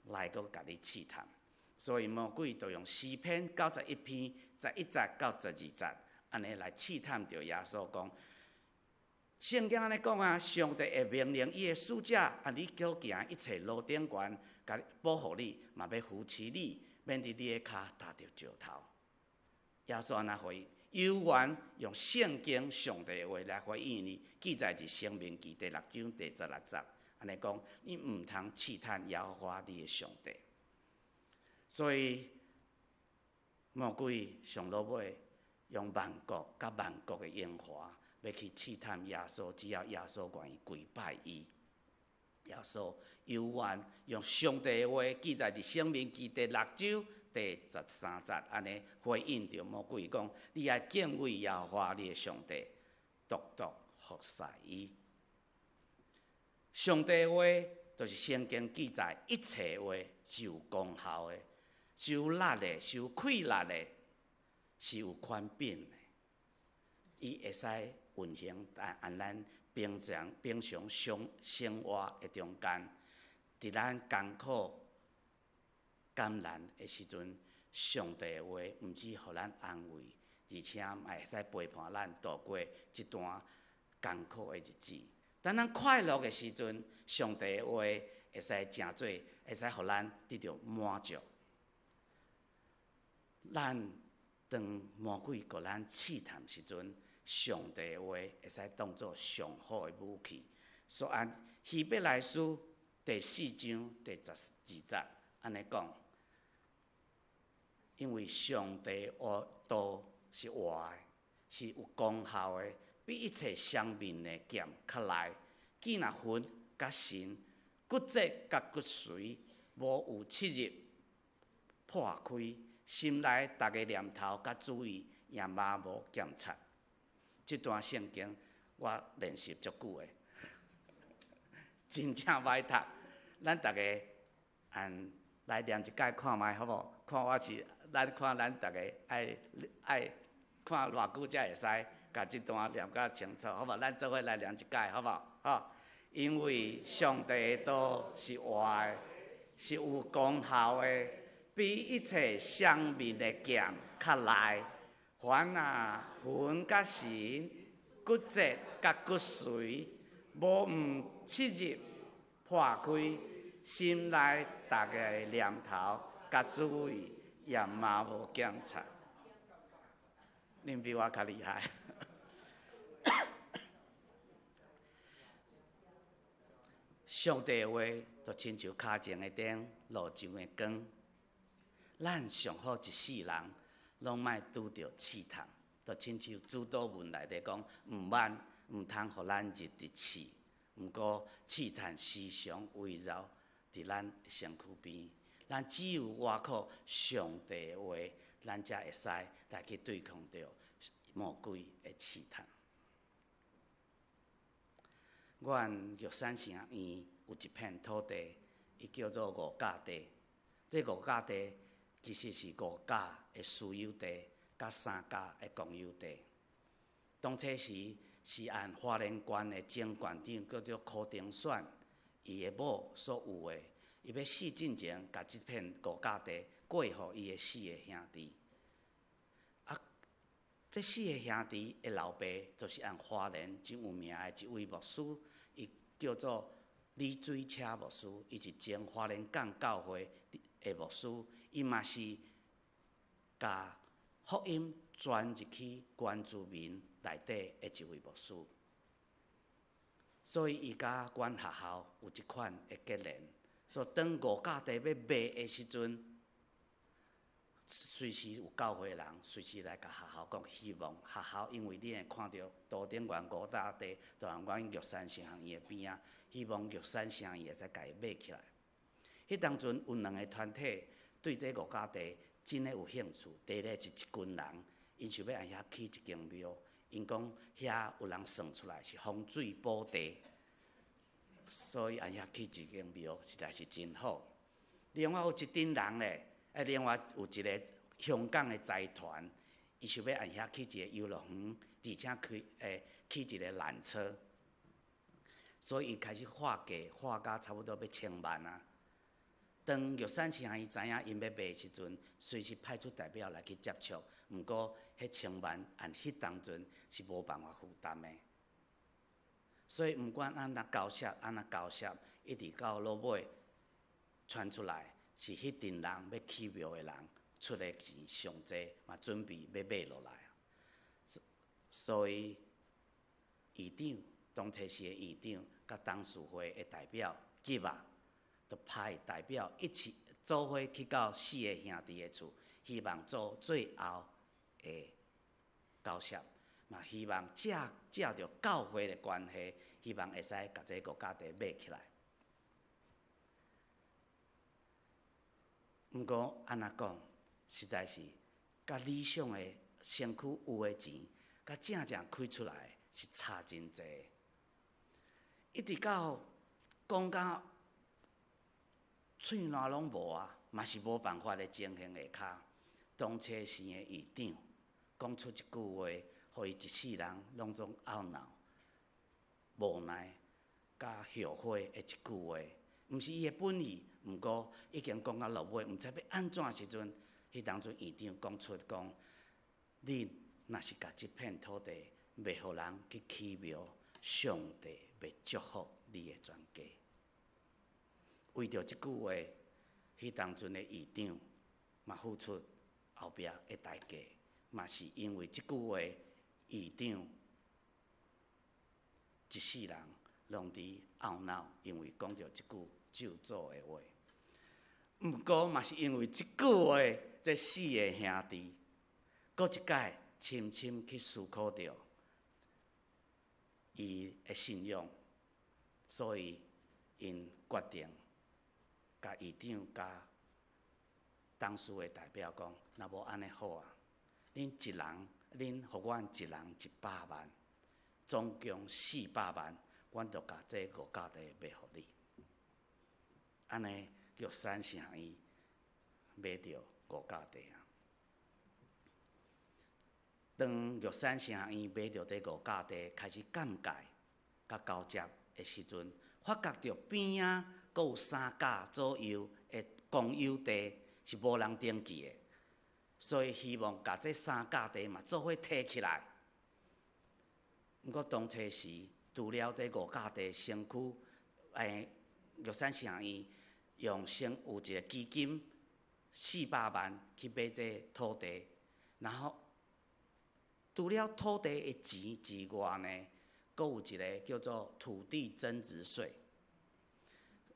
來閣共你試探。所以魔鬼就用詩篇91篇11節到12節，按呢來試探著耶穌講。聖經按呢講啊，上帝會命令伊的使者，按你所行一切路頂懸，共你保護你，嘛欲扶持你，免得你的跤踏著石頭。耶穌按呢回應，猶原用聖經上帝的話來回應伊，記載佇申命記第六章第十六節，按呢講，你毋通試探耶和華你的上帝。所以魔鬼上落尾用萬國佮萬國的榮華，欲去試探耶穌，只要耶穌願意跪拜伊。耶穌猶原用上帝的話記載佇申命記第六章第十三節，按呢回應著魔鬼講：你愛敬畏耶和華你的上帝，獨獨服侍伊。上帝的話就是聖經記載一切話是有功效的，是有力的，是有氣力的，是有權柄的。伊會使運行按按咱平常平常生生活的中間，佇咱艱苦艱難的時陣，上帝的話毋止予咱安慰，而且嘛會使陪伴咱度過這段艱苦的日子。當咱快樂的時陣，上帝的話會使成做，會使予咱得著滿足。咱當魔鬼共咱試探時陣，上帝的話會使當做上好的武器。所以希伯來書第四章第十二節按呢講，因為上帝話道是活的，是有功效的，比一切雙面的劍較利，既若魂佮神、骨節佮骨髓，無有出入破開，心內逐个念頭佮主意也嘛無檢察。這段聖經我練習足久的，真正歹讀。咱逐家按來念一擺看覓好無？看我是，咱看咱逐家愛愛看偌久才會使共這段念甲清楚，好無？咱做伙來念一擺，好無？吼，因為上帝的道是活的，是有功效的，比一切雙面的劍較利，凡啊魂佮神、骨節佮骨髓，無毋刺入破開，心內逐个念頭佮主意，也嘛無檢查。恁比我較厲害。上帝的話就親像跤前的燈，路上的光。咱上好一世人，攏莫拄著試探，就親像主禱文內底講，毋免毋通予咱入佇試。毋過試探時常圍繞佇咱身軀邊，咱只有倚靠上帝的話，咱才會使來去對抗著魔鬼的試探。阮玉山城院有一片土地，伊叫做五甲地。這五甲地其實是五甲的私有地，佮三甲的公有地。當初時是按花蓮縣的前縣長叫做柯廷選，伊的某所有的，伊欲死進前，共這片五甲地過予伊的四个兄弟。啊，這四个兄弟的老爸就是按花蓮真有名的一位牧師，伊叫做李水車牧師，伊是前花蓮港教會的牧師，伊嘛是共福音傳入去原住民內底的一位牧師，所以伊佮阮學校有這款的結緣。所以當五甲地欲賣的時陣，隨時有教會人隨時來共學校講，希望學校因為你會看著都頂懸五甲地，就佇阮玉山神學院的邊仔，希望玉山神學院會使共伊買起來。彼當陣有兩个團體對這五甲地真的有興趣，第一个是一群人，𪜶想欲按遐起一間廟，𪜶講遐有人算出來是風水寶地，所以按遐起一間廟實在是真好。另外有一陣人咧，另外有一个香港的財團，伊想欲按遐起一个遊樂園，而且開起一个纜車，所以伊開始畫價，畫甲差不多欲千萬啊。當玉山神學院知影𪜶欲賣的時陣，隨時派出代表來去接觸。毋過，彼千萬按彼當陣是無辦法負擔的。所以毋管按怎交涉，按怎交涉，一直到落尾傳出來，是彼陣人欲起廟的人出的錢上濟，嘛準備欲買落來。所以，院長當初時的院長佮董事會的代表急啊！就派代表一起做伙去到四个兄弟的厝，希望做最後的交涉，嘛希望藉藉著教會的關係，希望會使共這個五甲地買起來。毋過按怎講，實在是佮理想的身軀有的錢，佮正正開出來是差真濟。一直到講到喙瀾攏無啊，嘛是無辦法的情形下跤，當初時的院長講出一句話，予伊一世人攏總懊惱、無奈、佮後悔的一句話，毋是伊的本意，毋過已經講到落尾，毋知欲按怎時陣，彼當陣院長講出講，恁若是共這片土地賣予人去起廟，上帝欲祝福你的全家。為著這句話，彼當陣的院長嘛付出後壁的代價，嘛是因為這句話，院長一世人攏佇懊惱，因為講著這句咒詛的話。毋過嘛是因為這句話，這四个兄弟閣一擺深深去思考著伊的信仰，所以𪜶決定。共院長佮董事會代表講，若無按呢好啊，恁一人，恁予阮一人100萬，總共400萬，阮就共這五甲地賣予你。按呢，玉山城醫買著五甲地啊。當玉山城醫買著這五甲地，開始鑑界佮交接的時陣，發覺著邊仔閣有三甲左右的公有地是無人登記的，所以希望共這三甲地嘛做伙提起來。毋過當初時，除了這五甲地身軀，玉山城醫用先有一個基金400萬去買這土地，然後除了土地的錢之外呢，閣有一個叫做土地增值稅，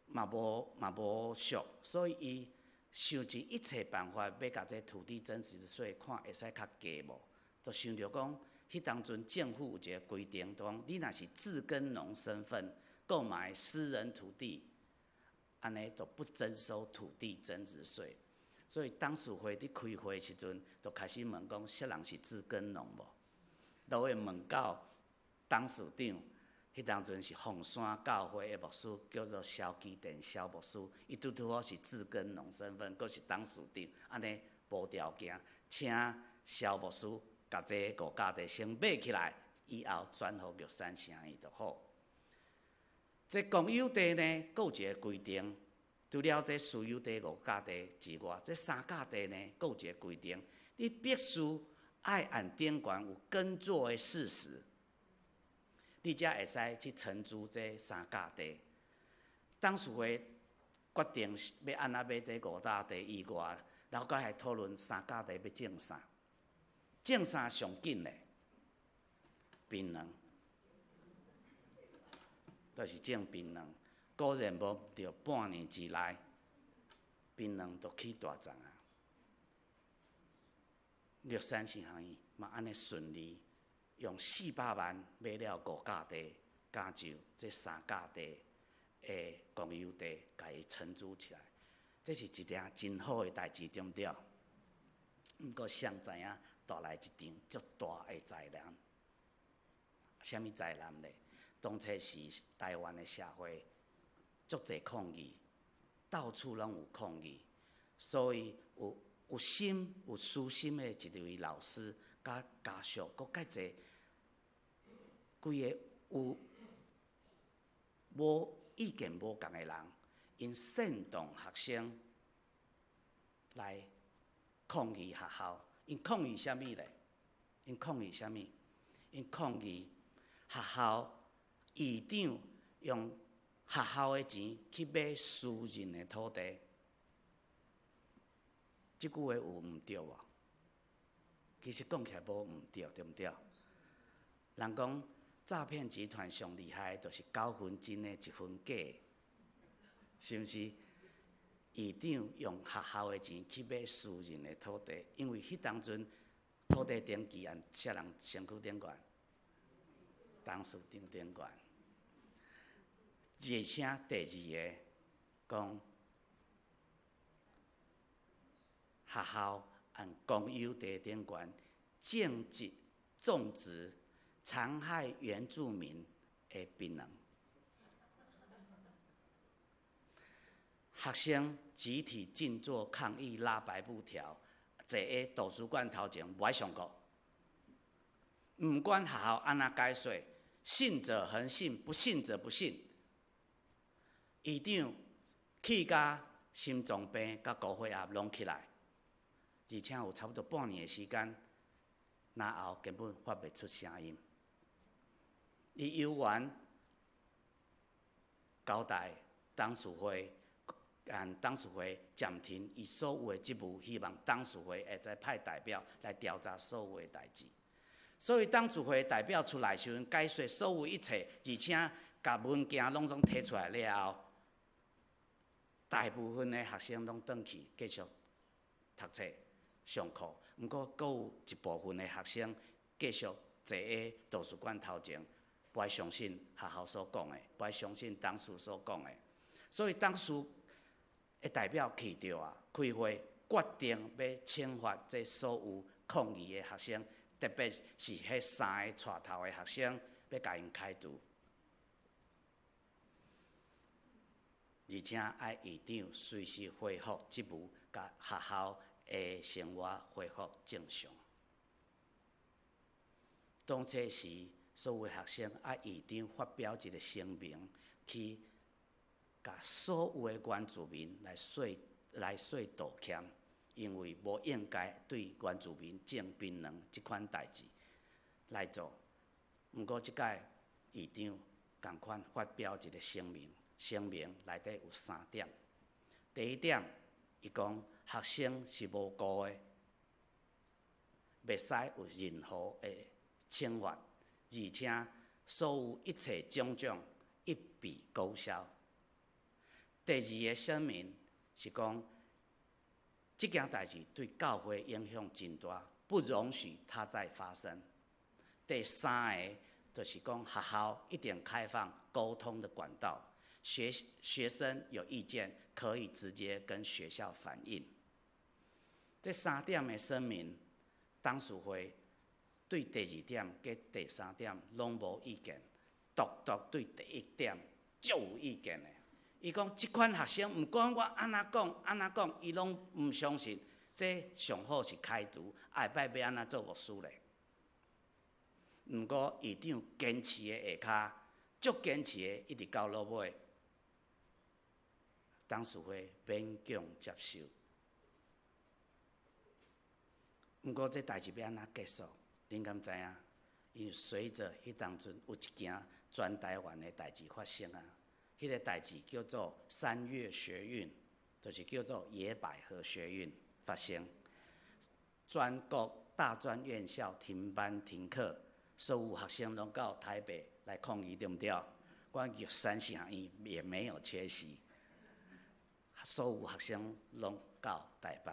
嘛無俗，所以伊想盡一切辦法欲共這土地增值稅看會使較低無，就想著講，彼當陣政府有一個規定，就講你若是自耕農身份購買私人土地，按呢就不徵收土地增值稅。所以董事會佇開會時陣，就開始問講，啥人是自耕農無？都會問到董事長，彼當陣是鳳山教會的牧師，叫做蕭基殿蕭牧師，伊拄拄好是自耕農身份，閣是董事長，按呢無條件，請蕭牧師共這五甲地先買起來，以後轉予玉山城醫就好。這公有地呢，閣有一個規定，除了這私有地五甲地之外，這三甲地呢，閣有一個規定，你必須愛按頂懸有耕作的事實，你才會使去承租這三甲地。董事會決定欲按怎買這五甲地以外，然後閣來討論三甲地欲種啥，種啥上緊咧？檳榔，就是種檳榔。果然無著半年之內，檳榔就起大叢啊！玉山城醫嘛按呢順利，用400萬買了五甲地，加上這三甲地的公有地，共伊承租起來，這是一件真好的代誌，對毋對？毋過誰知影帶來一場足大的災難。啥物災難咧？當初時台灣的社會足濟抗議，到處攏有抗議，所以有心有私心的一位老師，佮家屬，閣較濟幾个有無意見無仝的人，𪜶煽動學生來抗議學校。𪜶抗議啥物咧？𪜶抗議啥物？𪜶抗議學校校長用學校的錢去買私人的土地。這句話有毋對無？其實講起來無毋對，對毋對？人講詐騙集團上厲害，就是九分真的，一分假，是毋是？校長用學校的錢去買私人的土地，因為彼當陣土地登記按啥人身軀頂懸？董事長頂懸。而且第二个講學校按公有地頂懸種植種植殘害原住民的檳榔。學生集體靜坐抗議，拉白布條，坐佇圖書館頭前，無愛上課。毋管學校按怎解說，信者恆信，不信者不信。校長氣甲心臟病、佮高血壓攏起來，而且有差不多半年的時間，然後根本發袂出聲音。伊猶原交代董事會。按董事會暫停伊所有的職務，希望董事會會使派代表來調查所有的代誌。所以董事會代表出來時陣，解說所有一切，而且共文件攏總提出來了後，大部分的學生攏轉去繼續讀冊上課。毋過，閣有一部分的學生繼續坐佇圖書館頭前，無愛相信學校所講的，無愛相信董事所講的。所以董事的代表去著啊，開會決定欲懲罰這所有抗議的學生，特別是彼三个帶頭的學生，欲共𪜶開除。而且愛院長隨時恢復職務，共學校的生活恢復正常。當初時，所有學生愛院長發表一個聲明，去共所有的原住民來說道歉，因為無應該對原住民種檳榔這款代誌來做。毋過這擺院長仝款發表一個聲明，聲明內底有三點。第一點，伊講學生是無辜的，袂使有任何的懲罰，而且所有一切種種一筆勾銷。第二个聲明是講，這件代誌對教會影響真大，不容許它再發生。第三个就是講，學校一定開放溝通的管道，學生有意見可以直接跟學校反映。這三點的聲明，董事會對第二點佮第三點攏無意見，獨獨對第一點足有意見的。伊講這款學生，毋管我按怎講，按怎講，伊攏毋相信。這上好是開除，下擺欲按怎做牧師咧？毋過院長堅持的下跤，足堅持的，一直到落尾，董事會勉強接受。毋過這代誌欲按怎結束？恁敢知影？因為隨著彼當陣有一件全台灣的代誌發生啊，彼個代誌叫做三月學運，就是叫做野百合學運發生，全國大專院校停班停課，所有學生攏到台北來抗議，對毋對？阮玉山學院也沒有缺席，所有學生攏到台北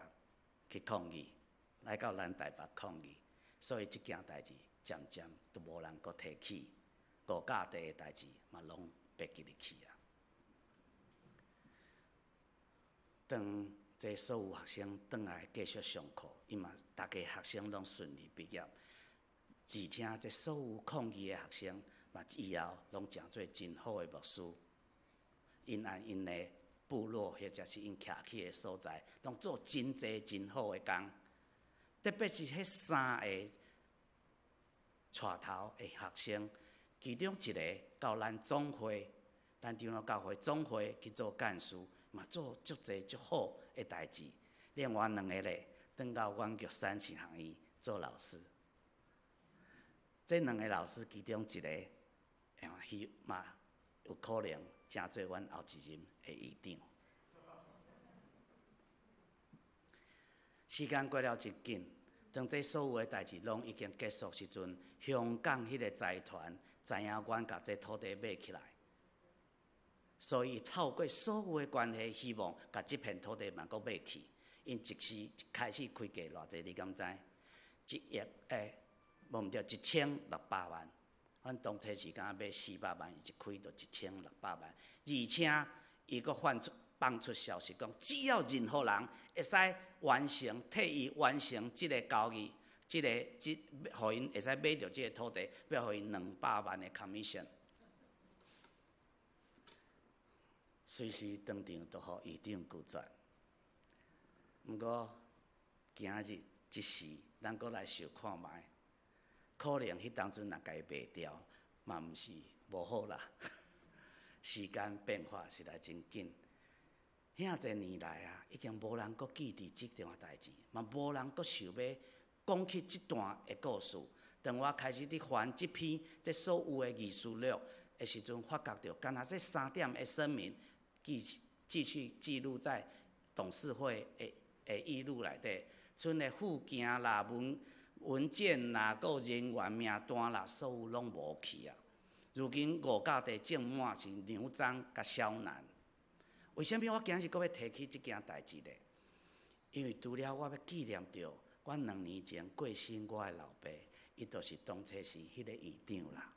去抗議，來到咱台北抗議，所以這件代誌漸漸都無人閣提起，五甲地的代誌嘛攏袂記得去啊。當這所有學生轉來繼續上課，伊嘛逐家學生攏順利畢業，而且這所有抗議的學生嘛以後攏成做真好的牧師，𪜶按𪜶的部落或者是𪜶徛起的所在，攏做真濟真好的工。特別是彼三個帶頭的學生，其中一个到咱總會，咱長老教會總會去做幹事，嘛做足濟足好的代誌。另外兩个咧，轉到阮玉山神學院做老師。這兩个老師其中一個，希嘛有可能成做阮後一任的院長。時間過了真緊，當這所有的代誌攏已經結束時陣，香港彼个財團知影阮共這土地買起來，所以透過所有的關係，希望共這片土地嘛閣買去。𪜶一時一開始開價偌濟，你敢知？一億欸，無毋對，1600萬。阮當初時敢買400萬，伊一開就1600萬，而且伊閣放出消息講，只要任何人會使完成替伊完成這个交易，這个這予𪜶會使買著這个土地，欲予𪜶200萬的 commission。隨時當場就予院長拒絕。毋過今日這時，咱閣來想看覓，可能彼當陣若共伊賣掉，嘛毋是無好啦。時間變化實在真緊，遐濟年來啊，已經無人閣記佇這段代誌，嘛無人閣想欲講起這段的故事。當我開始佇翻這篇這所有的議事錄的時陣，發覺著，敢若這三點的聲明，繼續記錄在董事會的議錄內底，賰的附件啦、文件啦、閣人員名單啦，所有攏無去啊。如今五甲地種滿是牛樟佮肖楠。為啥物我今日閣欲提起這件代誌咧？因為除了我欲紀念著我2年前過身我的老爸，伊就是當初時彼个院長啦。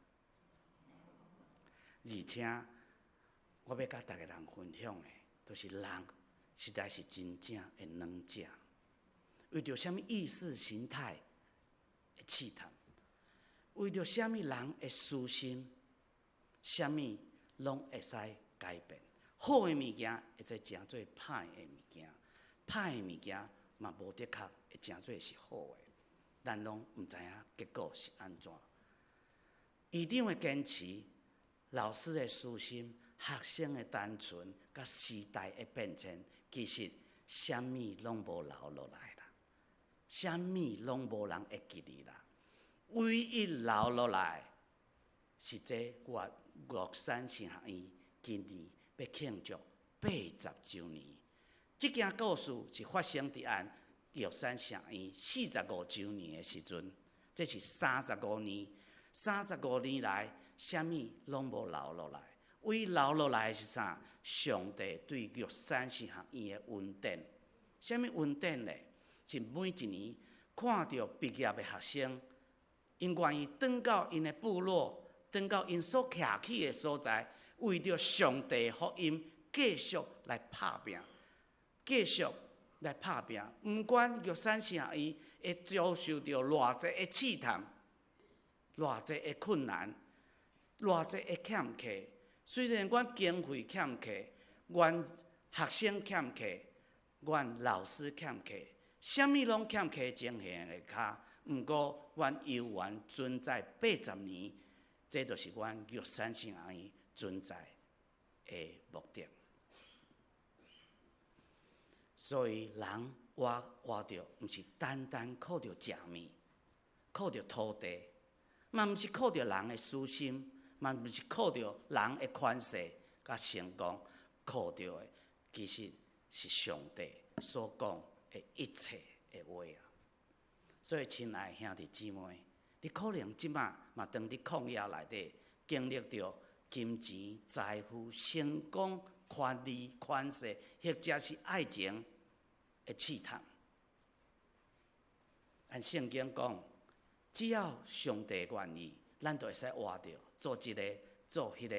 而且我欲佮逐个人分享的，就是人實在是真正會軟食，為著啥物意識形態的試探，為著啥物人的私心，啥物攏會使改變，好的物件會使成做歹的物件，歹的物件嘛無的確會成做是好的。咱攏毋知影結果是按怎。校長的堅持，老師的私心，學生的單純，佮時代的變遷，其實啥物攏無留落來啦，啥物攏無人會記得啦。唯一留落來是這我玉山神學院今年欲慶祝80週年。這件故事是發生佇按玉山神學院45週年的時陣，這是三十五年，三十五年來，啥物攏無留落來。唯留落來的是啥？上帝對玉山神學院的恩典。啥物恩典咧？是每一年看著畢業的學生，𪜶願意轉到𪜶的部落，轉到𪜶所徛起的所在，為著上帝福音繼續來拍拚，繼續來拍拚。毋管玉山神學院會遭受著偌濟的試探，偌濟的困難，偌濟的欠缺。雖然阮經費欠缺，阮學生欠缺，阮老師欠缺，啥物攏欠缺情形的跤，毋過阮猶原存在80年，這就是阮玉山神學院存在的目的。所以人活活著，毋是單單靠著食物，靠著土地，嘛毋是靠著人的私心，嘛毋是靠著人的權勢佮成功，靠著的其實是上帝所講的一切的話啊！所以，親愛兄弟姊妹，你可能這馬嘛當佇曠野內底經歷著金錢、財富、成功、權力、權勢，或者是愛情的試探。按聖經講，只要上帝願意，咱就會使活著，做這個，做彼個，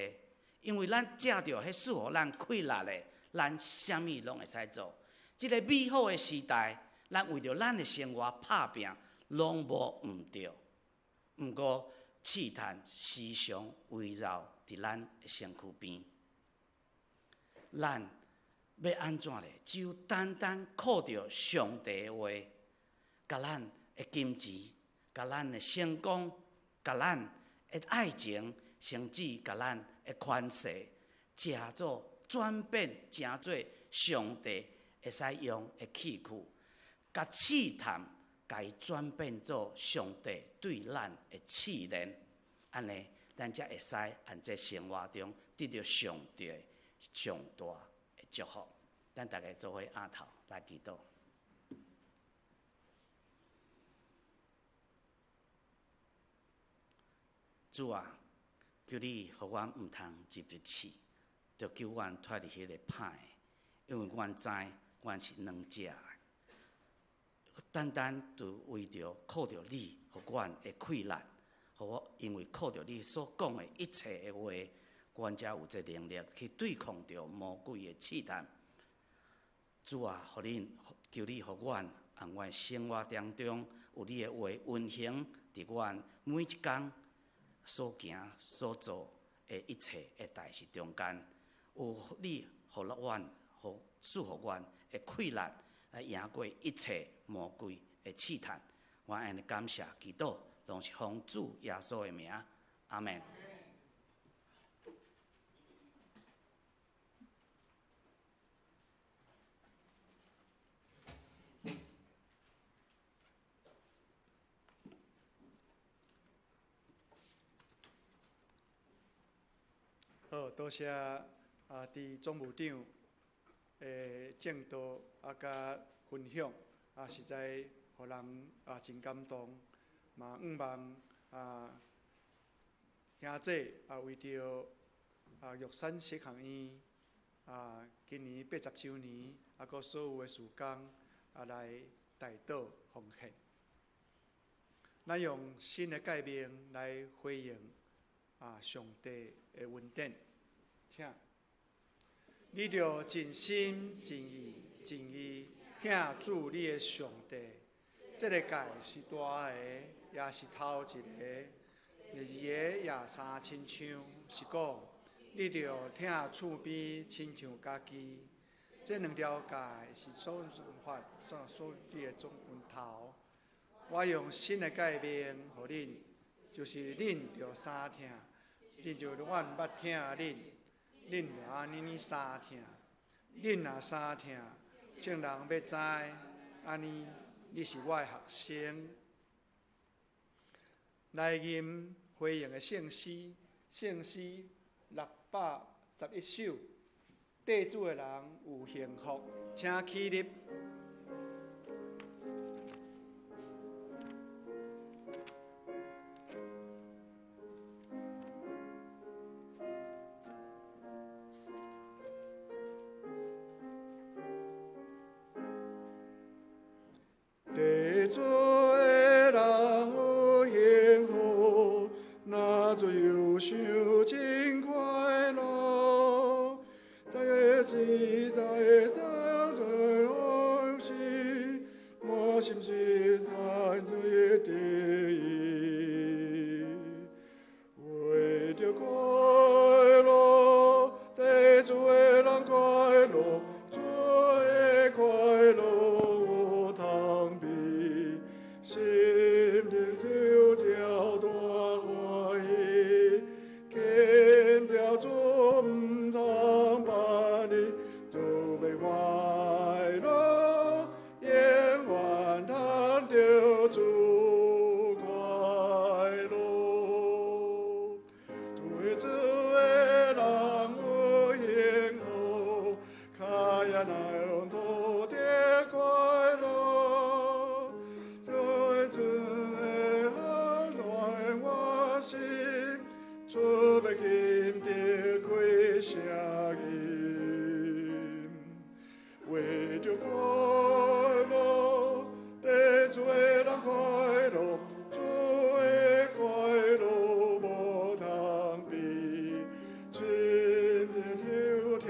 因為咱藉著彼賜予咱氣力的，咱啥物攏會使做。這個美好的時代，咱為著咱的生活拍拚，攏無毋對。毋過試探時常圍繞佇咱的身軀邊，咱欲按怎咧？只有單單靠著上帝的話，共咱的金錢、共咱的成功、共咱的愛情，甚至共咱的權勢，成做轉變，成做上帝會使用的器具，共試探，共伊轉變做上帝對咱的試煉，按呢，咱才會使按這生活中得著上帝上大的祝福。咱逐家做伙徛頭來祈禱。主啊，求你予阮毋通入入試，著救阮脫離彼个歹的，因為阮知阮是軟弱的。單單就為著靠著你，予阮的氣力，予我因為靠著你所講的一切的話，阮才有這能力去對抗著魔鬼的試探。主啊，予恁求你予阮，按阮生活當中有你的話運行佇阮每一工所行所做的一切的代誌中間，有你予阮，予賜予阮的氣力來贏過一切魔鬼的試探。我按呢感謝祈禱，攏是奉主耶穌的名，阿們。好，多謝啊，佇總務長的證道啊，佮分享啊，實在予人啊真感動，嘛向望啊兄姐啊為著啊玉山神學院啊今年80週年啊，閣所有的事工啊來代禱奉獻。咱用新的誡命來回應啊上帝的恩典，請你著盡心盡意盡意疼主你的上帝。這个誡是大的，也是頭一个。第二个也相親像，是講你著疼厝邊，親像家己。這兩條誡是所法所所立的總源頭。我用新的誡命予恁，就是恁著相疼，親像阮捌疼恁，恁就按呢相疼。恁若相疼，眾人欲知，按呢你是我的學生。來吟回應的聖詩，聖詩611首，綴主的人有幸福，請起立。綴主的人有幸福，若做憂想真快樂，大一代當在往事，滿心是在最得意。為著快樂，綴主的人快樂，主的快樂無通比，心裡跳跳大歡喜，見著主毋通別離，就欲快樂，永遠通著主快樂。對主的人有幸福，跤也若用土得快樂，對主的安暖我心，出欲金得開聲音。為著快樂，綴主的人快樂，主的快樂無通比，心裡跳跳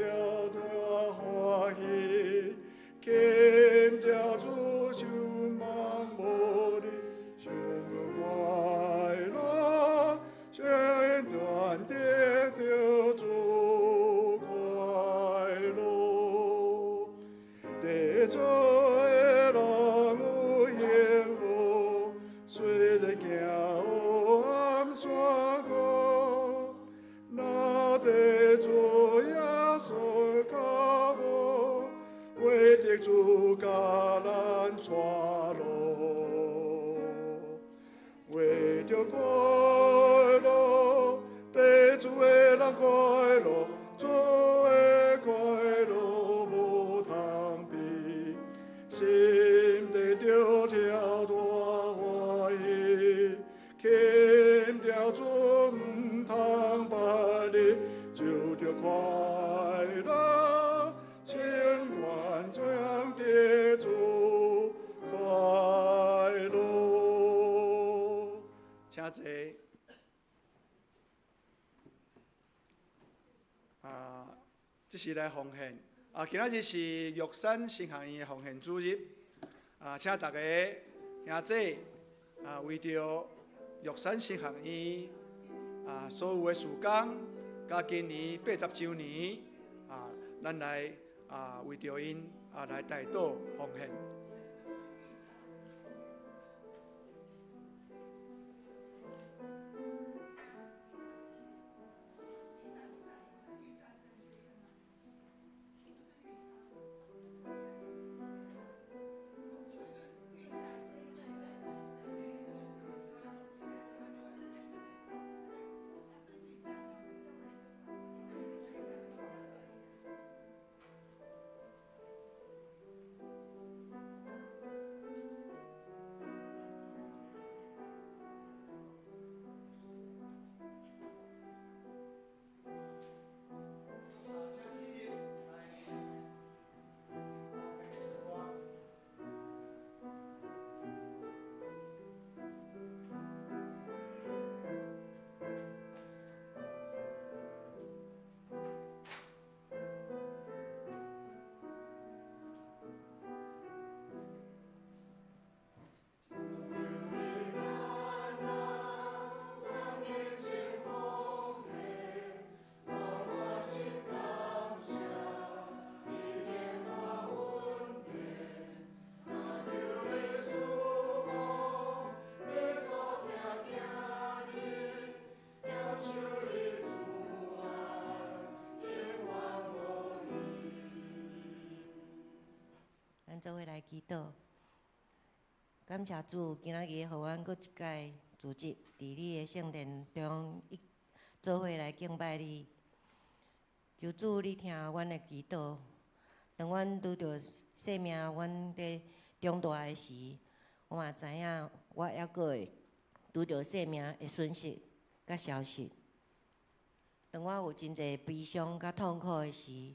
大歡喜，見著主就茫無離，上快樂，全然得著主快樂。綴主的人有幸福，雖然行黑暗山谷，若綴主耶穌腳步，為著主共咱帶路，為著快樂，綴主的人快樂，主的快樂無通比，心底跳跳大歡喜，見著主毋通別離，就著快樂，情願將得主快樂。請坐。啊，這是來奉獻。啊，今仔日是玉山神學院的奉獻主日。啊，請大家兄姊啊，為著玉山神學院啊所有的事工，佮今年80週年啊，咱來啊為著𪜶啊來代禱奉獻。做伙來祈禱。感謝主，今仔日予阮閣一擺聚集佇你的聖殿中，一做伙來敬拜你。求主你聽阮的祈禱。當阮拄著生命，阮佇長大的時，我嘛知影我猶閣會拄著生命的損失佮消失。當我有真濟悲傷佮痛苦的時，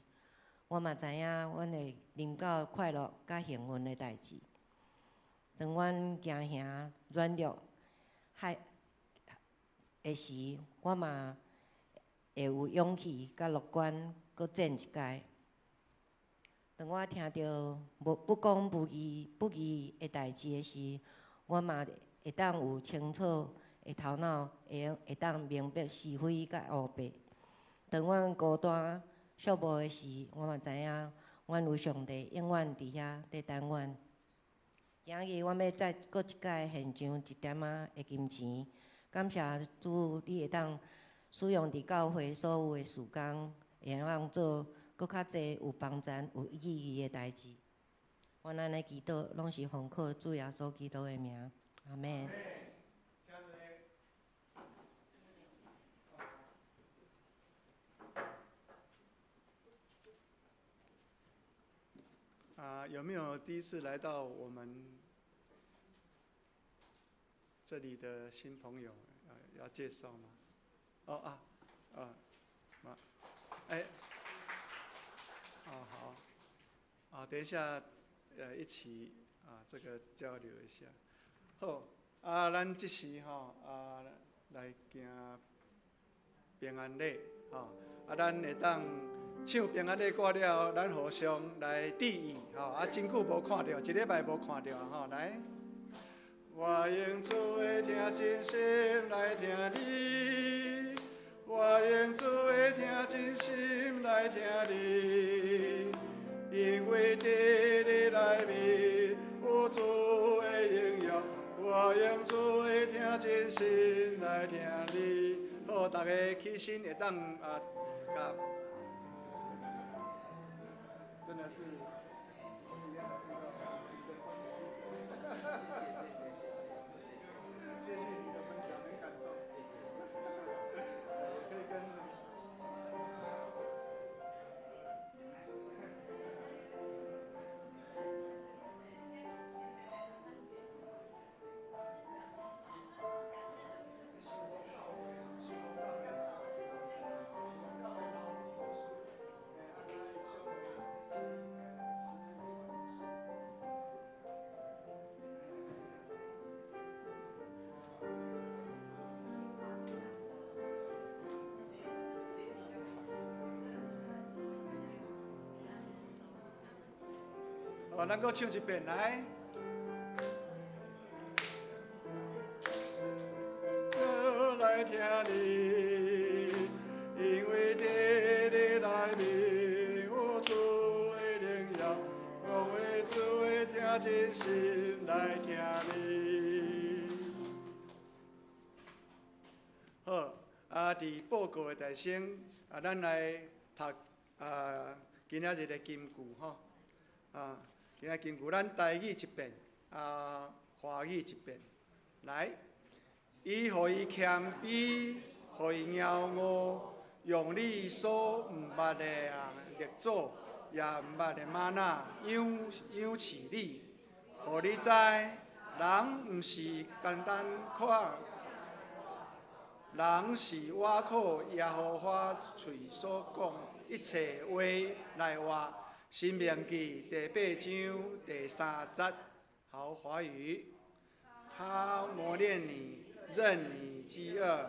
我嘛知影阮會臨到快樂佮幸運的代誌。當阮驚嚇軟弱害的時，我嘛會有勇氣佮樂觀，閣戰一擺。當我聽著無不公不義不義的代誌的時，我嘛會當有清楚的頭腦，會當明白是非佮烏白。當阮孤單寂寞的時，我嘛知影阮有上帝永遠佇遐佇等阮。今日阮欲再閣一擺獻上一點仔的金錢，感謝主，你會當使用佇教會所有的事工，會當做閣較濟有幫助、有意義的代誌。阮按呢祈禱，攏是奉靠主耶穌基督的名，阿們。啊，有沒有第一次來到我們這裡的新朋友？啊，要介紹嗎？哦啊，啊，啊，哎，哦好，啊，等一下，一起啊，這個交流一下。好，啊，咱這時吼啊，來行平安禮，吼，啊，咱會當唱平安禮歌了，咱互相來致意，吼，啊，真久無看著，一禮拜無看著，吼，來。我用主的聽真心來聽你，我用主的聽真心來聽你，因為佇你內面有主的榮耀，我用主的聽真心來聽你。好，大家起身會當啊，共。真的是，我今天才知道你的關係。謝謝你的分享，很感動。謝謝謝謝。可以跟。好，咱閣唱一遍來。我來聽你，因為佇你內面有主的榮耀，我為主的聽真心來聽你。好，啊，佇報告的大聲，啊，咱來讀啊，今仔日的金句吼，啊。今仔金句，咱台語一遍，啊，華語一遍，來。伊予伊謙卑，予伊驕傲，用你所毋捌的列祖，也毋捌的瑪納養養飼你，予你知，人毋是單單靠，人是倚靠耶和華喙所講一切話來活。申命記第八章第三節，好，華語。他磨練你，任你飢餓，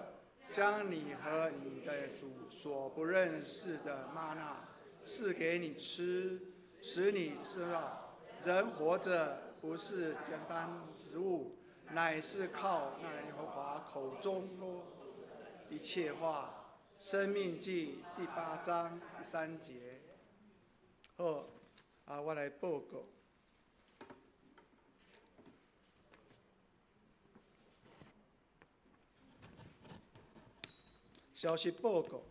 將你和你的祖所不認識的瑪納賜給你吃，使你知道，人活著不是簡單食物，乃是靠那耶和華口中一切話。申命記第八章第三節。好，啊，我來報告。消息報告。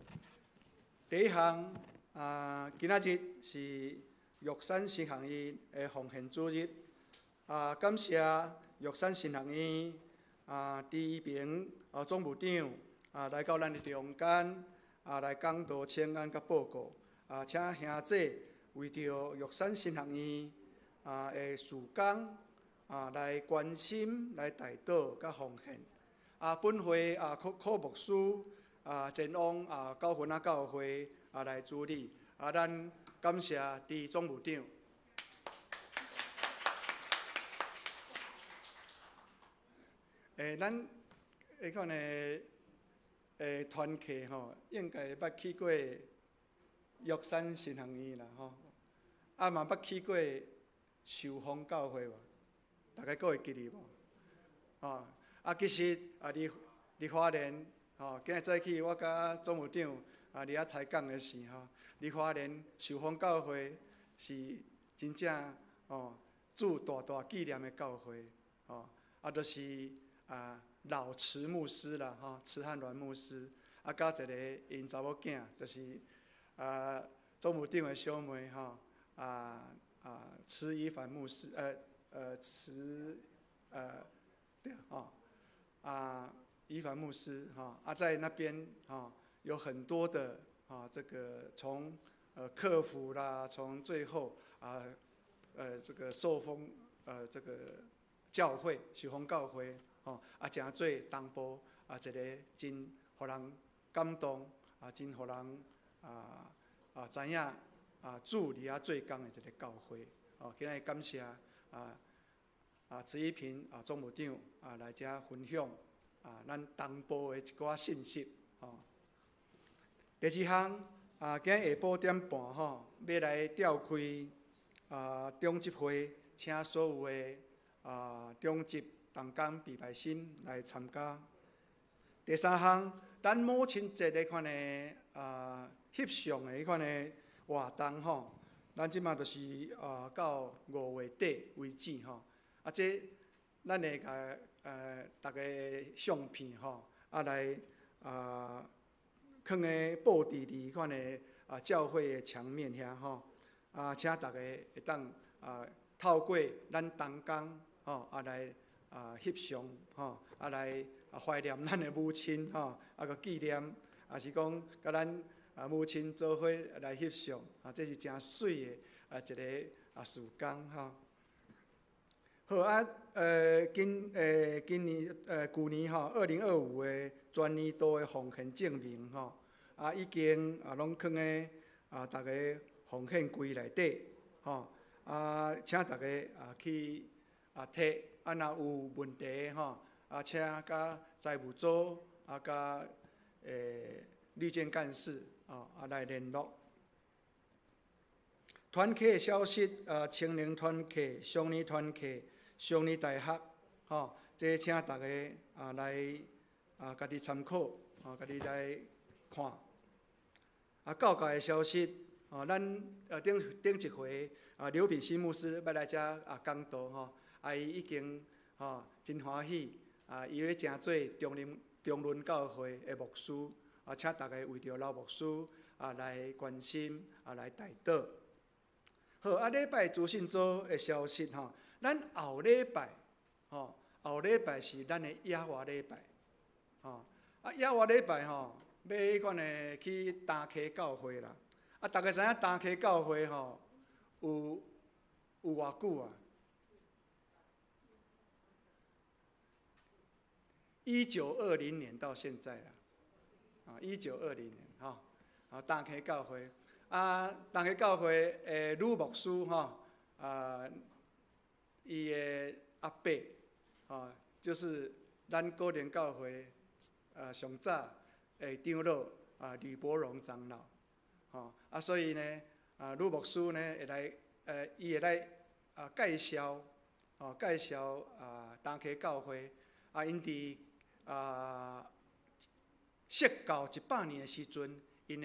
第一項啊，今仔日是玉山神學院的奉獻主日。感謝玉山神學院朱依平總務長來到咱的中間來講道請安佮報告。請兄姐為著玉山神學院的事工來關心、來代禱佮奉獻。本會柯柯牧師前往九份仔教會來主禮。咱感謝朱總務長。咱彼款的團契吼，應該捌去過玉山神學院啦吼，嘛捌去過壽豐教會無？大家閣會記得無？吼，其實佇佇花蓮吼，今日早起我佮總務長佇遐抬講的時吼，佇花蓮壽豐教會是真正吼主大大紀念的教會吼，就是老池牧師啦吼，池漢鸞牧師，佮一个𪜶查某囝，就是總務長的小妹吼，池宜凡牧師，池對吼，宜凡牧師吼，在那邊吼有很多的這個從客服啦，從最後這個受封這個教會壽豐教會。吼，誠做東部一个真予人感動，真予人知影主佇遐做工的一个教會。哦，今日感謝池依平總務長來遮分享咱東部的一寡信息。吼，第二項今日下晡點半吼，欲來召開長執會，請所有的長執同工備拜心來參加。第三項，咱母親節的款的翕相的彼款的活動吼，咱這馬就是到5月底為止吼。這咱會共逐个相片吼，來囥咧布置佇款的教會的牆面遐吼。請逐个會當透過咱同工吼來翕相吼，來懷念咱的母親吼，閣紀念，也是講佮咱母親做伙來翕相，這是誠媠的一个事工吼。好啊，今年舊年吼，2025的全年度的奉獻證明吼，已經攏囥咧逐个奉獻櫃內底吼，請逐个去提。若有問題吼，請佮財務組佮綠建幹事來聯絡。團契的消息，青年團契、少年團契、少年大學，吼，這請逐个來家己參考，家己來看。教界的消息，咱頂頂一回劉品新牧師欲來遮講道吼。伊已經吼真歡喜，伊欲成做中林中崙教會的牧師，請逐个為著老牧師來關心來代禱。好，禮拜資訊組的消息吼，咱後禮拜吼，後禮拜是咱的野外禮拜，吼，野外禮拜吼，欲彼款的去大溪教會啦。逐个知影大溪教會吼，有有偌久啊？1920年到現在啦，1920年吼，大溪教會，大溪教會的呂牧師吼，伊的阿伯，吼，就是咱果林教會上早的長老呂伯榮長老，吼，所以呢，呂牧師呢會來，伊會來介紹，吼，介紹大溪教會，𪜶佇設教100年的時陣，𪜶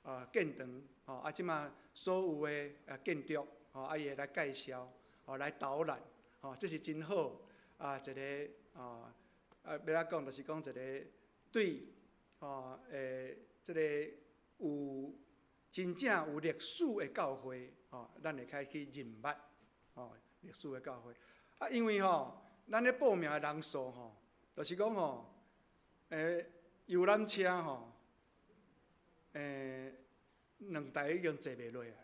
的建堂，吼，這馬所有的建築，吼，伊會來介紹，吼，來導覽，吼，這是真好一个欲按怎講，就是講一个對，這个有真正有歷史的教會，吼，咱會較去認捌，吼，歷史的教會。啊，因為吼，咱咧報名的人數吼，就是講吼，遊覽車吼，兩台已經坐袂落啊，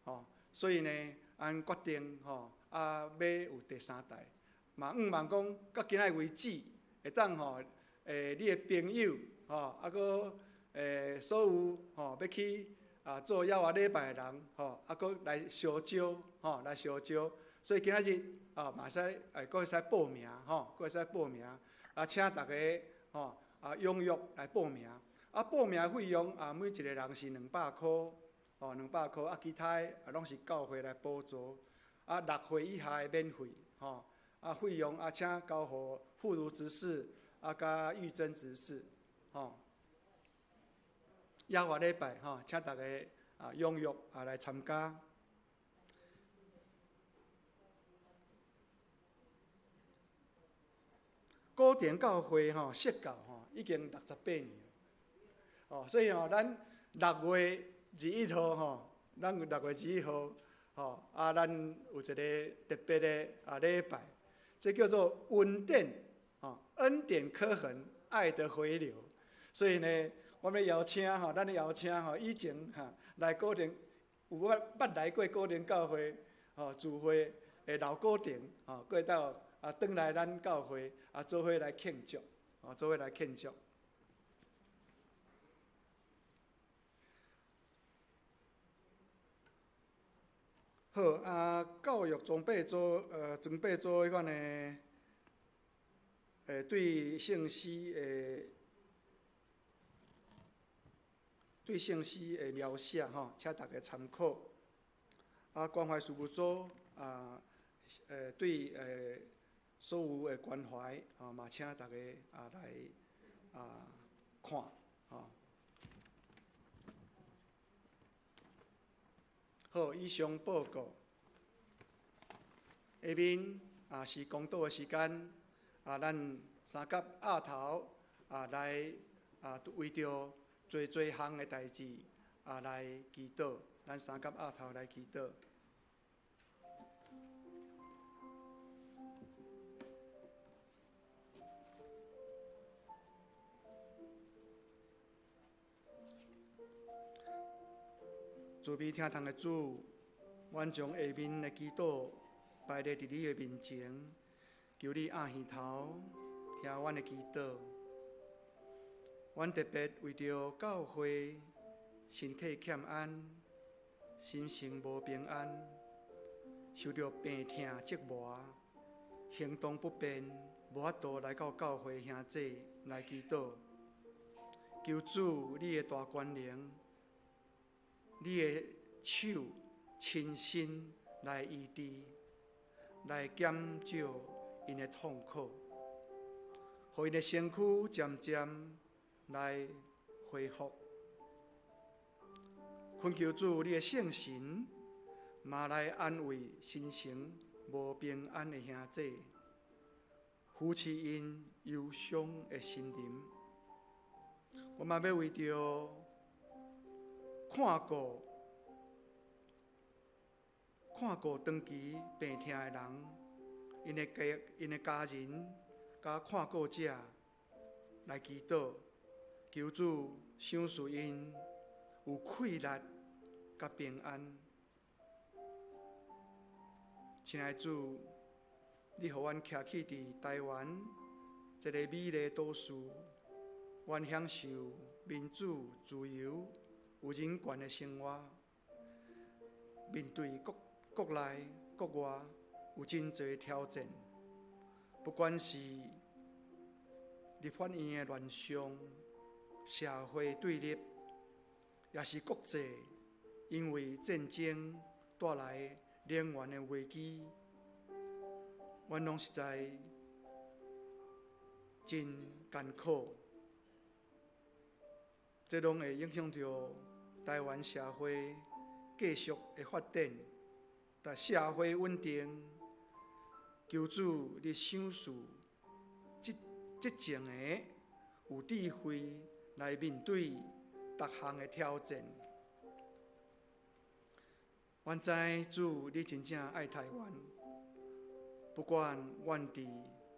吼，所以呢，阮決定吼，啊，欲有第三台，嘛，向望講到今仔為止，會當吼，你的朋友吼，啊，閣所有吼欲去啊做耶和華禮拜的人吼，啊，閣來相招吼，來相招，所以今仔日啊，嘛會使閣會使報名吼，閣會使報名，啊，請大家吼啊踴躍來報名，啊，報名費用啊，每一個人是兩百箍，吼，兩百箍，啊，其他的啊攏是教會來補助，啊，六歲以下的免費，吼，啊，費用啊，請交予婦孺執事啊，佮玉珍執事，吼。耶和華禮拜吼，請大家啊踴躍啊來參加。古田教會吼設教吼已經68年，哦，所以吼咱6月21號吼，咱6月21號吼啊，咱有一個特別的啊禮拜，這叫做恩典吼，恩典刻痕，愛的回流。所以呢，我們邀請吼，咱邀請吼，以前哈來古田有捌捌來過古田教會吼聚會的老古田吼，過到啊，轉來咱教會啊，做伙來慶祝，啊，做伙來慶祝。好啊，教育裝備組裝備組彼款的，對聖詩的對聖詩的描寫吼，請大家參考。啊，關懷事務組啊，對所有的關懷啊，嘛請大家啊來啊看吼。好，以上報告。下面啊是講道的時間，啊，咱三甲鴨頭啊來啊為著濟濟項的代誌啊來祈禱，咱三甲鴨頭來祈禱。慈悲疼痛的主，阮將下面的祈禱擺列佇你的面前，求你掩耳頭聽阮的祈禱。阮特別為著教會身體欠安、心神無平安、受著病痛折磨、行動不便，無法度來到教會兄弟來祈禱。求主你的大權能，你的手親身來醫治，來減少𪜶的痛苦，予𪜶的身軀漸漸來恢復。懇求主你的聖神，嘛來安慰心神無平安的兄弟，扶持𪜶憂傷的心靈。我嘛欲為著看顧看顧長期病痛的人，𪜶的家人佮看顧者來祈禱，求主賞賜𪜶有氣力佮平安。親愛的主，你予阮徛起佇台灣這個美麗都市，阮享受民主、自由、有人權的生活。面對國國內、國外有真濟挑戰，不管是立法院的亂象、社會對立，也是國際因為戰爭帶來能源的危機，阮攏實在真艱苦。這攏會影響著台灣社會繼續的發展，但社會穩定。求主你賞賜執執政的有智慧來面對逐項的挑戰。阮知主你真正愛台灣，不管阮佇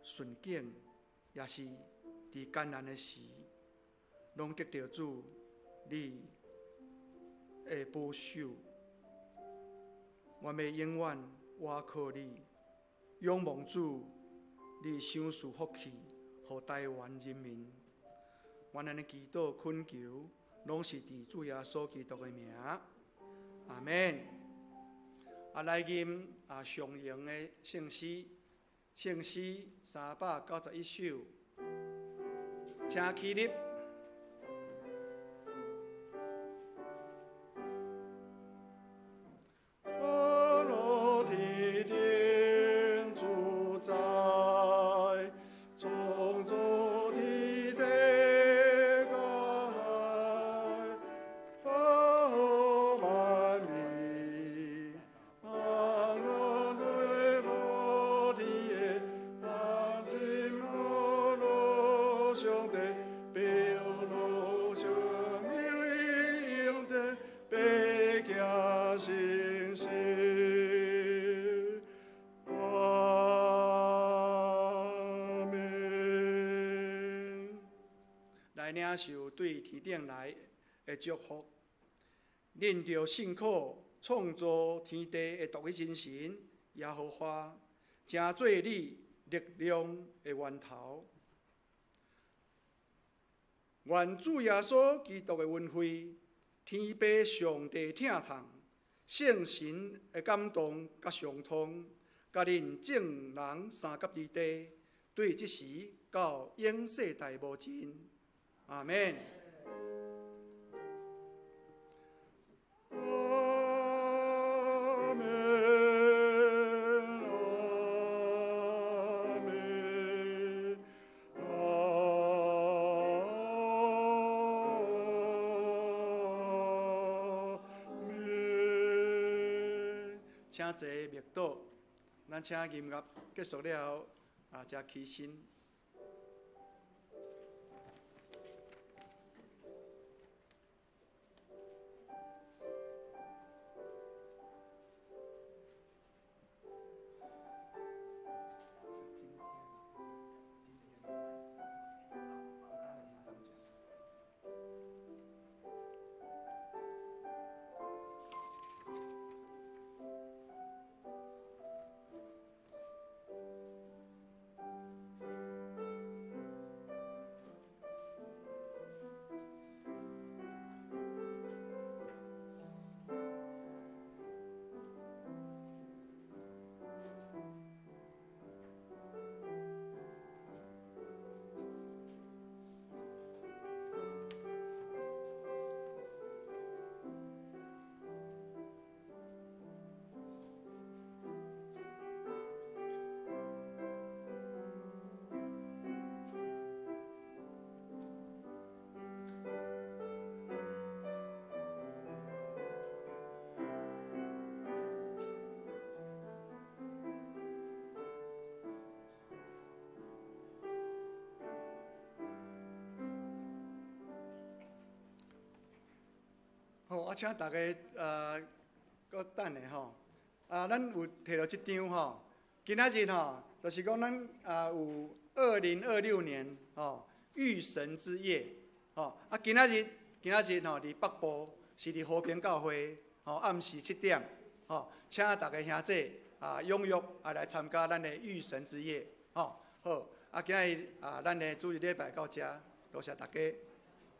順境，抑是佇艱難的時，攏得著主你的保守。阮欲永遠倚靠你，仰望主，你賞賜福氣予台灣人民。阮按呢祈禱懇求，攏是佇主耶穌基督的名，阿們。啊，來吟啊，常用的聖詩，聖詩391首，請起立。阿羅天頂主宰，創造天地甲海，包萬民，阿羅對菩提的，阿金阿羅上帝，表露生命的白行信心。阿們。來領受對天頂來的祝福，恁著信靠創造天地的獨一真神耶和華，成做你力量的源頭。願主耶穌基督的恩惠、天父上帝疼痛、聖神的感動佮相通，佮恁眾人相佮佇地，對這時到永世代無盡。阿們。阿們，阿們，阿們。請坐默禱，咱請音樂結束了後，啊，才起身。好，啊，請大家閣等下吼。啊，咱有提著這張吼，今仔日吼，就是講咱啊有2026年吼遇神之夜吼。啊，今仔日吼，佇北部是佇和平教會吼，暗時7點吼，請大家兄弟啊踴躍啊來參加咱的遇神之夜吼。好，啊，今仔日啊，咱的主日禮拜到這，多謝大家。